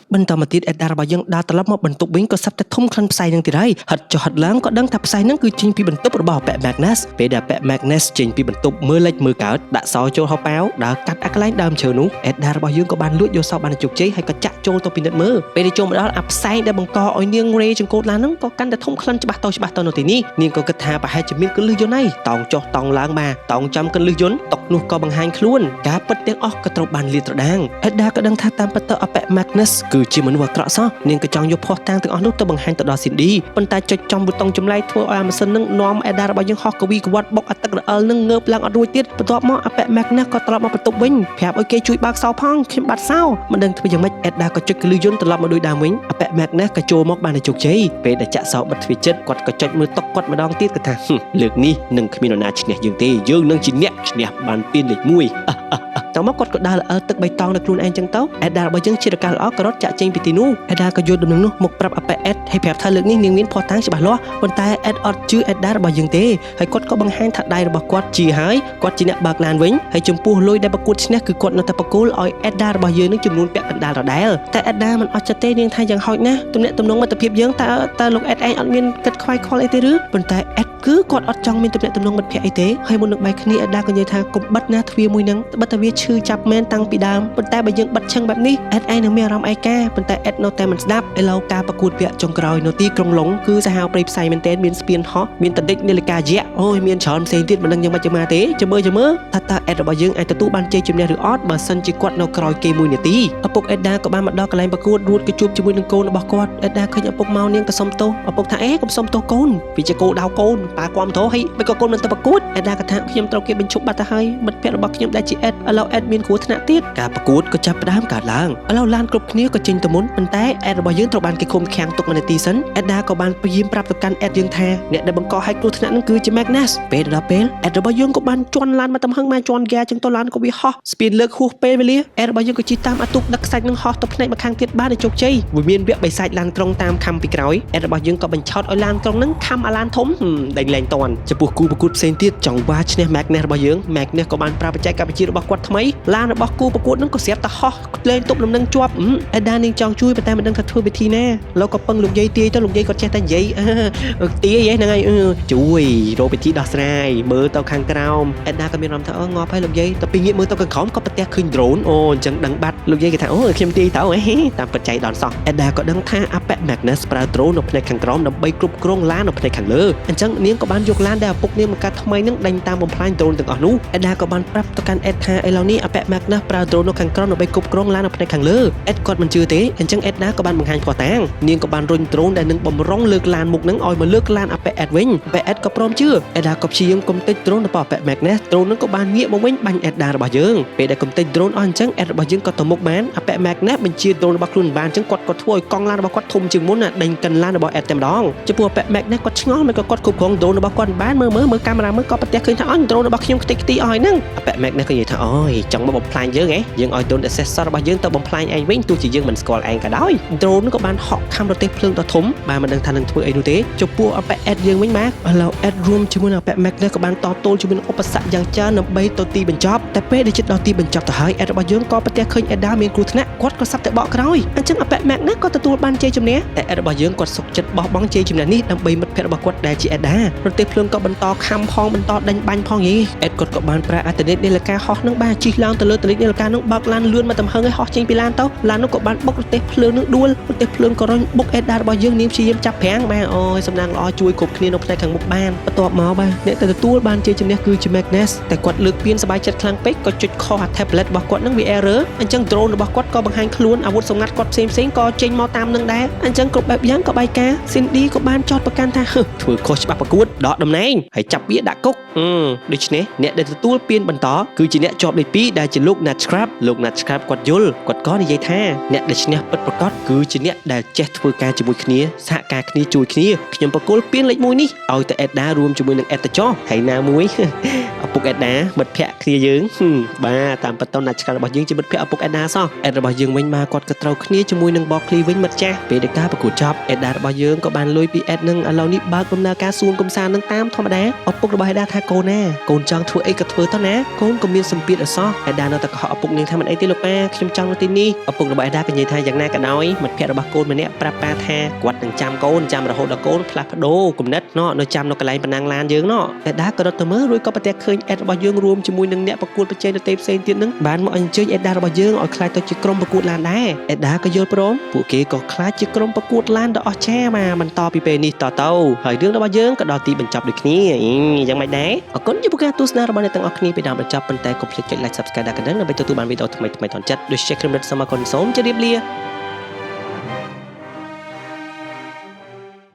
បន្តមកទៀតអេដារបស់យើងដើរត្រឡប់មកបន្ទប់វិញក៏សັບតែធំក្លិនផ្សែងនឹងទៀតហើយហិតចុះហិតឡើងក៏ដឹងថាផ្សែងនឹងគឺចេញពីបន្ទប់របស់ប៉ែ Magnus ពេលដែលប៉ែ Magnus ចេញពីបន្ទប់មើលលិចមើលកើតដាក់សោចូលហោប៉ាវដើរកាត់អាកន្លែងដើមឈើនោះអេដារបស់យើងក៏បានលួចយកសោបានជោគជ័យហើយក៏ចាក់ចូលទៅពិនិត្យមើលពេលដែលចូលមកដល់អាផ្សែងដែលបង្កឲ្យនាងរេចង្កូតឡានហ្នឹងក៏កាន់តែធំក្លិនច្បាស់ទៅច្បាស់ទៅនៅទីនេះនាងក៏គិតថាប្រហែលជាមានកលឹះយន្តហើយតោងចុះតោងឡើងបាទតោងចំកលឹះយន្តតុកនោះក៏បង្ហាញខ្លួនការពិតទាំងអស់ក៏ត្រូវបានលាតត្រដាងអេដាក៏ដឹងថាតាមពិតទៅអប៉ែ Magnus គឺជាមនុស្សអាក្រក់សោះនាងក៏ចង់យកភស្តុតាងទាំងអស់នោះទៅបង្ហាញទៅដល់ Cindy ប៉ុន្តែចុចចំប៊ូតុងចម្លែកធ្វើឲ្យអាម៉ាស៊ីននឹងនាំអេដារបស់យើងហោះកវីកវត្តបុកអាទឹករអិលនឹងងើបឡើងអត់រួចទៀតបន្ទាប់មកអាប៉ែ Magnus ក៏ត្រឡប់មកបន្ទប់វិញប្រាប់ឲ្យគេជួយបើកសោផងខ្ញុំបាត់សោមិនដឹងធ្វើយ៉ាងម៉េចអេដាក៏ចុចកលឺយន្តត្រឡប់មកដូចដើមវិញអាប៉ែ Magnus ក៏ចូលមកបានតែជោគជ័យពេលដែលចាក់សោបិទទ្វារចិត្តគាត់ក៏ចុចមើលតុកគាត់ម្ដងទៀតគាត់ថាលើកនេះនឹងគ្មាននរណាឈ្នះយើងទេយើងនឹងជាអ្នកឈ្នះបានពានលេខ1តមកគាត់ក៏ដើរល្អទឹកបៃតងនៅខ្លួនឯងចឹងទៅអេដារបស់យើងជាឱកាសល្អក៏រត់ចាក់ចេញពីទីនោះអេដាក៏យកដំណឹងនោះមកប្រាប់អាប៉ែអេដហើយប្រាប់ថាលើកនេះនាងមានភស្តុតាងច្បាស់លាស់ប៉ុន្តែអេដអត់ជឿអេដារបស់យើងទេហើយគាត់ក៏បង្ហាញថាដៃរបស់គាត់ជាហើយគាត់ជាអ្នកបើកឡានវិញហើយចំពោះលុយដែលប្រកួតឈ្នះគឺគាត់នៅតែប្រគល់ឲ្យអេដារបស់យើងនឹងចំនួនពាក់កណ្ដាលដដែលតែអេដាមិនអត់ចិត្តទេនាងថាយ៉ាងហោចណាស់ទំនាក់ទំនងមិត្តភាពយើងតើតើលោកអេដឯងអត់មានគិតខ្វាយខ្វល់អីទេឬប៉ុន្តែអេដគឺគាត់អត់ចង់មានទំនាក់ទំនងមិត្តភក្តិអីទេហើយមុននឹងបែកគ្នាអេដាក៏និយាយថាកុំបិទណាទ្វារមួយនឹងបិទតែវាឈឺចាប់មែនតាំងពីដើមប៉ុន្តែបើយើងបិទឈឹងបែបនេះអេដឯងនឹងមានអារម្មណ៍ឯកាប៉ុន្តែអេដនៅតែមិនស្ដាប់ឥឡូវការប្រកួតវគ្គចុងក្រោយនៅទីក្រុងឡុងគឺសាហាវព្រៃផ្សៃមែនទែនមានស្ពានហោះមានតដិចនាឡិកាយៈអូយមានច្រើនផ្សេងទៀតមិនដឹងយ៉ាងម៉េចយ៉ាងម៉ាទេចាំមើលចាំមើលថាតើអេដរបស់យើងអាចទទួលបានជ័យជំនះឬអត់បើសិនជាគាត់នៅក្រោយគេមួយនាទីឪពុកអេដាក៏បានមកដល់កន្លែងប្រកួតរួចក៏ជួបជាមួយនឹងកូនរបស់គាត់អេដាឃើញឪពុកមកនាងក៏សុំទោសឪពុកថាអេកុំសុំទោសកូនវាជាគោលដៅកូនប៉ាគាំទ្រហើយមិនក៏កូនមិនទៅប្រកួតអេដាក៏ថាខ្ញុំត្រូវគេបញ្ឈប់បាត់ទៅហើយមិត្តភក្តិរបស់ខ្ញុំដែលជាអេដឥឡូវអេដមានគ្រោះថ្នាក់ទៀតការប្រកួតក៏ចាប់ផ្ដើមកើតឡើងឥឡូវឡានគ្រប់គ្នាក៏ចេញទៅមុនប៉ុន្តែអេដរបស់យើងត្រូវបានគេឃុំឃាំងទុកមួយនាទីសិនអេដាក៏បានព្យាយាមប្រាប់ទៅកាន់អេដយើងថាអ្នកដែលបង្កឲ្យគ្រោះថ្នាក់នឹងគឺជា Magnus ពេលដល់ពេលអេដរបស់យើងក៏បានជន់ឡានមកទំហឹងមកជន់ហ្គាចឹងទៅឡានក៏វាហោះស្ពានលើកហួសពេលវេលាអេដរបស់យើងក៏ជិះតាមអាទូកដឹកខ្សាច់នឹងហោះទៅផ្នែកម្ខាងទៀតបានដោយជោគជ័យវាមានវគ្គបិសាចឡានក្រុងតាមខំពីក្រោយអេដរបស់យើងក៏បញ្ឆោតឲ្យឡានក្រុងនឹងខំអាឡានធំដេញលែងតាន់ចំពោះគូប្រកួតផ្សេងទៀតចង់វ៉ាឈ្នះ Magnus របស់យើង Magnus ក៏បានប្រើបច្ចេកវិទ្យារបស់គាត់ថ្មីឡានរបស់គូប្រកួតនឹងក៏ស្រាប់តែហោះលែងទប់លំនឹងជាប់អេដានាងចង់ជួយប៉ុន្តែមិនដឹងថាធ្វើវិធីណាលោកក៏ពឹងលោកយាយទាយទៅលោកយាយគាត់ចេះតែនិយាយទាយហ្នឹងហើយជួយរកវិធីដោះស្រាយមើលទៅខាងក្រោមអេដាក៏មានអារម្មណ៍ថាអូងាប់ហើយលោកយាយទៅពីងាកមើលទៅខាងក្រោមក៏ប្រទះឃើញ drone អូអញ្ចឹងដឹងបាត់លោកយាយគេថាអូខ្ញុំទាយទៅតាមពិតចៃដន្យសោះអេដាក៏ដឹងថាអាប៉ែ Magnus ប្រើ drone នៅផ្នែកខាងក្រោមដើម្បីគ្រប់គ្រងឡាននៅផ្នែកខាងលើអញ្ចឹងនាងក៏បានយកឡានដែលឪពុកនាងបង្កើតថ្មីនឹងដេញតាមបំផ្លាញ drone ទាំងអស់នោះអេដាក៏បានប្រាប់ទៅកាន់អេដថាឥឡូវនេះ នេះអាប៉ែ Magnus ប្រើ drone នៅខាងក្រោមដើម្បីគ្រប់គ្រងឡាននៅផ្នែកខាងលើអេតគាត់មិនជឿទេអញ្ចឹងអេតដាក៏បានបង្ហាញភស្តុតាងនាងក៏បានរុញ drone ដែលនឹងបំរុងលើកឡានមុខនឹងឲ្យមកលើកឡានអាប៉ែអេតវិញអាប៉ែអេតក៏ព្រមជឿអេដាក៏ព្យាយាមកំទេច drone របស់អាប៉ែ Magnus drone នឹងក៏បានងាកមកវិញបាញ់អេតដារបស់យើងពេលដែលកំទេច drone អស់អញ្ចឹងអេតរបស់យើងក៏ទៅមុខបានអាប៉ែ Magnus បញ្ជា drone របស់ខ្លួនបានអញ្ចឹងគាត់ក៏ធ្វើឲ្យកង់ឡានរបស់គាត់ធំជាងមុនណាដេញកិនឡានរបស់អេតតែម្ដងចំពោះអាប៉ែ Magnus គាត់ឆ្ងល់មិនក៏គាត់គ្រប់គ្រង drone របស់គាត់បានមើលមើលមើលកាមេរ៉ាមើលក៏ប្រទះឃើញថាអញ drone របស់ខ្ញុំខ្ទេចខ្ទីអស់ហើយហ្នឹងអាប៉ែ Magnus ក៏និយាយថាអូយចង់មកបំផ្លាញយើងហ៎យើងឲ្យ drone accessor របស់យើងទៅបំផ្លាញឯងវិញទោះជាយើងមិនស្គាល់ឯងក៏ដោយ drone ក៏បានហក់ខំរទេះភ្លើងដ៏ធំបាទមិនដឹងថានឹងធ្វើអីនោះទេចំពោះអាប៉ែ Ed យើងវិញបាទឥឡូវ Ed រួមជាមួយនឹងអាប៉ែ Magnus ក៏បានតទល់ជាមួយនឹងឧបសគ្គយ៉ាងច្រើនដើម្បីទៅទីបញ្ចប់តែពេលដែលជិតដល់ទីបញ្ចប់ទៅហើយ Ed របស់យើងក៏ប្រទះឃើញ Eda មានគ្រោះថ្នាក់គាត់ក៏សាប់តែបកក្រោយអញ្ចឹងអាប៉ែ Magnus ក៏ទទួលបានជ័យជំនះតែ Ed របស់យើងគាត់សុខចិត្តបោះបង់ជ័យជំនះនេះដើម្បីមិត្តភក្តិរបស់គាត់ដែលជា Eda រទេះភ្លើងក៏បន្តខំផងបន្តដេញបាញ់ផងយី Ed គាត់ក៏បានប្រើអត្ថន័យនាឡិកាហោះនឹងបាទជិះឡើងទៅលើតលិចនាឡិកានឹងបើកឡានលឿនមកទំហឹងឲ្យហោះចេញពីឡានទៅឡាននោះក៏បានបុករទេះភ្លើងនឹងដួលរទេះភ្លើងក៏រុញបុក Eda របស់យើងនាងព្យាយាមចាប់ប្រាំងបាទអូយសំណាងល្អជួយគ្រប់គ្នានៅផ្នែកខាងមុខបានបន្ទាប់មកបាទអ្នកដែលទទួលបានជ័យជំនះគឺជា Magnus តែគាត់លើកពានសប្បាយចិត្តខ្លាំងពេកក៏ចុចខុសអា tablet របស់គាត់នឹងវា error អញ្ចឹង drone របស់គាត់ក៏បង្ហាញខ្លួនអាវុធសម្ងាត់គាត់ផ្សេងផ្សេងក៏ចេញមកតាមនឹងដែរអញ្ចឹងគ្រប់បែបយ៉ាងក៏បាយការ Cindy ក៏បានចោទប្រកាន់ថាហឺធ្វើខុសច្បាប់ប្រកួតដកតំណែងហើយចាប់វាដាក់គុកហឹមដូច្នេះអ្នកដែលទទួលពានបន្តគឺជាអ្នកជាប់លេខ2ដែលជាលោក Natcrab លោក Natcrab គាត់យល់គាត់ក៏និយាយថាអ្នកដែលឈ្នះពិតប្រាកដគឺជាអ្នកដែលចេះធ្វើការជាមួយគ្នាសហការគ្នាជួយគ្នាខ្ញុំប្រគល់ពានលេខ1នេះឲ្យទៅអេដារួមជាមួយនឹងអេតចោហើយណាមួយ ឪពុកអេដាមិត្តភ័ក្តិគ្នាយើងហឹមបាទតាមពិតទៅណាច់ឆ្ការបស់យើងជាមិត្តភ័ក្តិឪពុកអេដាសោះអេដរបស់យើងវិញមកគាត់ក៏ត្រូវគ្នាជាមួយនឹងបកឃ្លីវិញមិត្តចាស់ពេលដែលការប្រកួតចប់អេដារបស់យើងក៏បានលុយពីអេដនឹងឥឡូវនេះបើកដំណើរការសួនកំសាន្តនឹងតាមធម្មតាឪពុករបស់អេដាថាកូនណាកូនចង់ធ្វើអីក៏ធ្វើទៅណាកូនក៏មានសម្ពាធអសោះអេដានៅតែកុហកឪពុកនាងថាមិនអីទេលោកប៉ាខ្ញុំចង់នៅទីនេះឪពុករបស់អេដាក៏និយាយថាយ៉ាងណាក៏ដោយមិត្តភ័ក្តិរបស់កូនម្នាក់ប្រាប់ប៉ាថាគាត់នឹងចាំកូនចាំរហូតដល់កូនផ្លាស់ប្ដូរគំនិតណោះនៅចាំនៅកន្លែងប៉ុណ្ណឹងឡានយើងណោះអេដាក៏រត់ទៅមើលរួចក៏ប្រទះឃើញអេដរបស់យើងរួមជាមួយនឹងអ្នកប្រកួតប្រជែងដទៃផ្សេងទៀតនឹងបានមកអញ្ជើញអេដារបស់យើងឲ្យក្លាយទៅជាក្រុមប្រកួតឡានដែរអេដាក៏យល់ព្រមពួកគេក៏ក្លាយជាក្រុមប្រកួតឡានដ៏អស្ចារ្យមកបន្តពីពេលនេះតទៅហើយរឿងរបស់យើងក៏ដល់ទីបញ្ចប់ដូចគ្នាយ៉ាងម៉េចដែរអរគុណចំពោះការទស្សនារបស់អ្នកទាំងអស់គ្នាពីដើមដល់ចប់ប៉ុន្តែកុំភ្លេចចុច like subscribe ដល់កណ្ដឹងដើម្បីទទួលបានវីដេអូថ្មីៗថនចិត្តដូចជាខ្ញុំរិទ្ធសូមអរគុណសូមជម្រាបលា។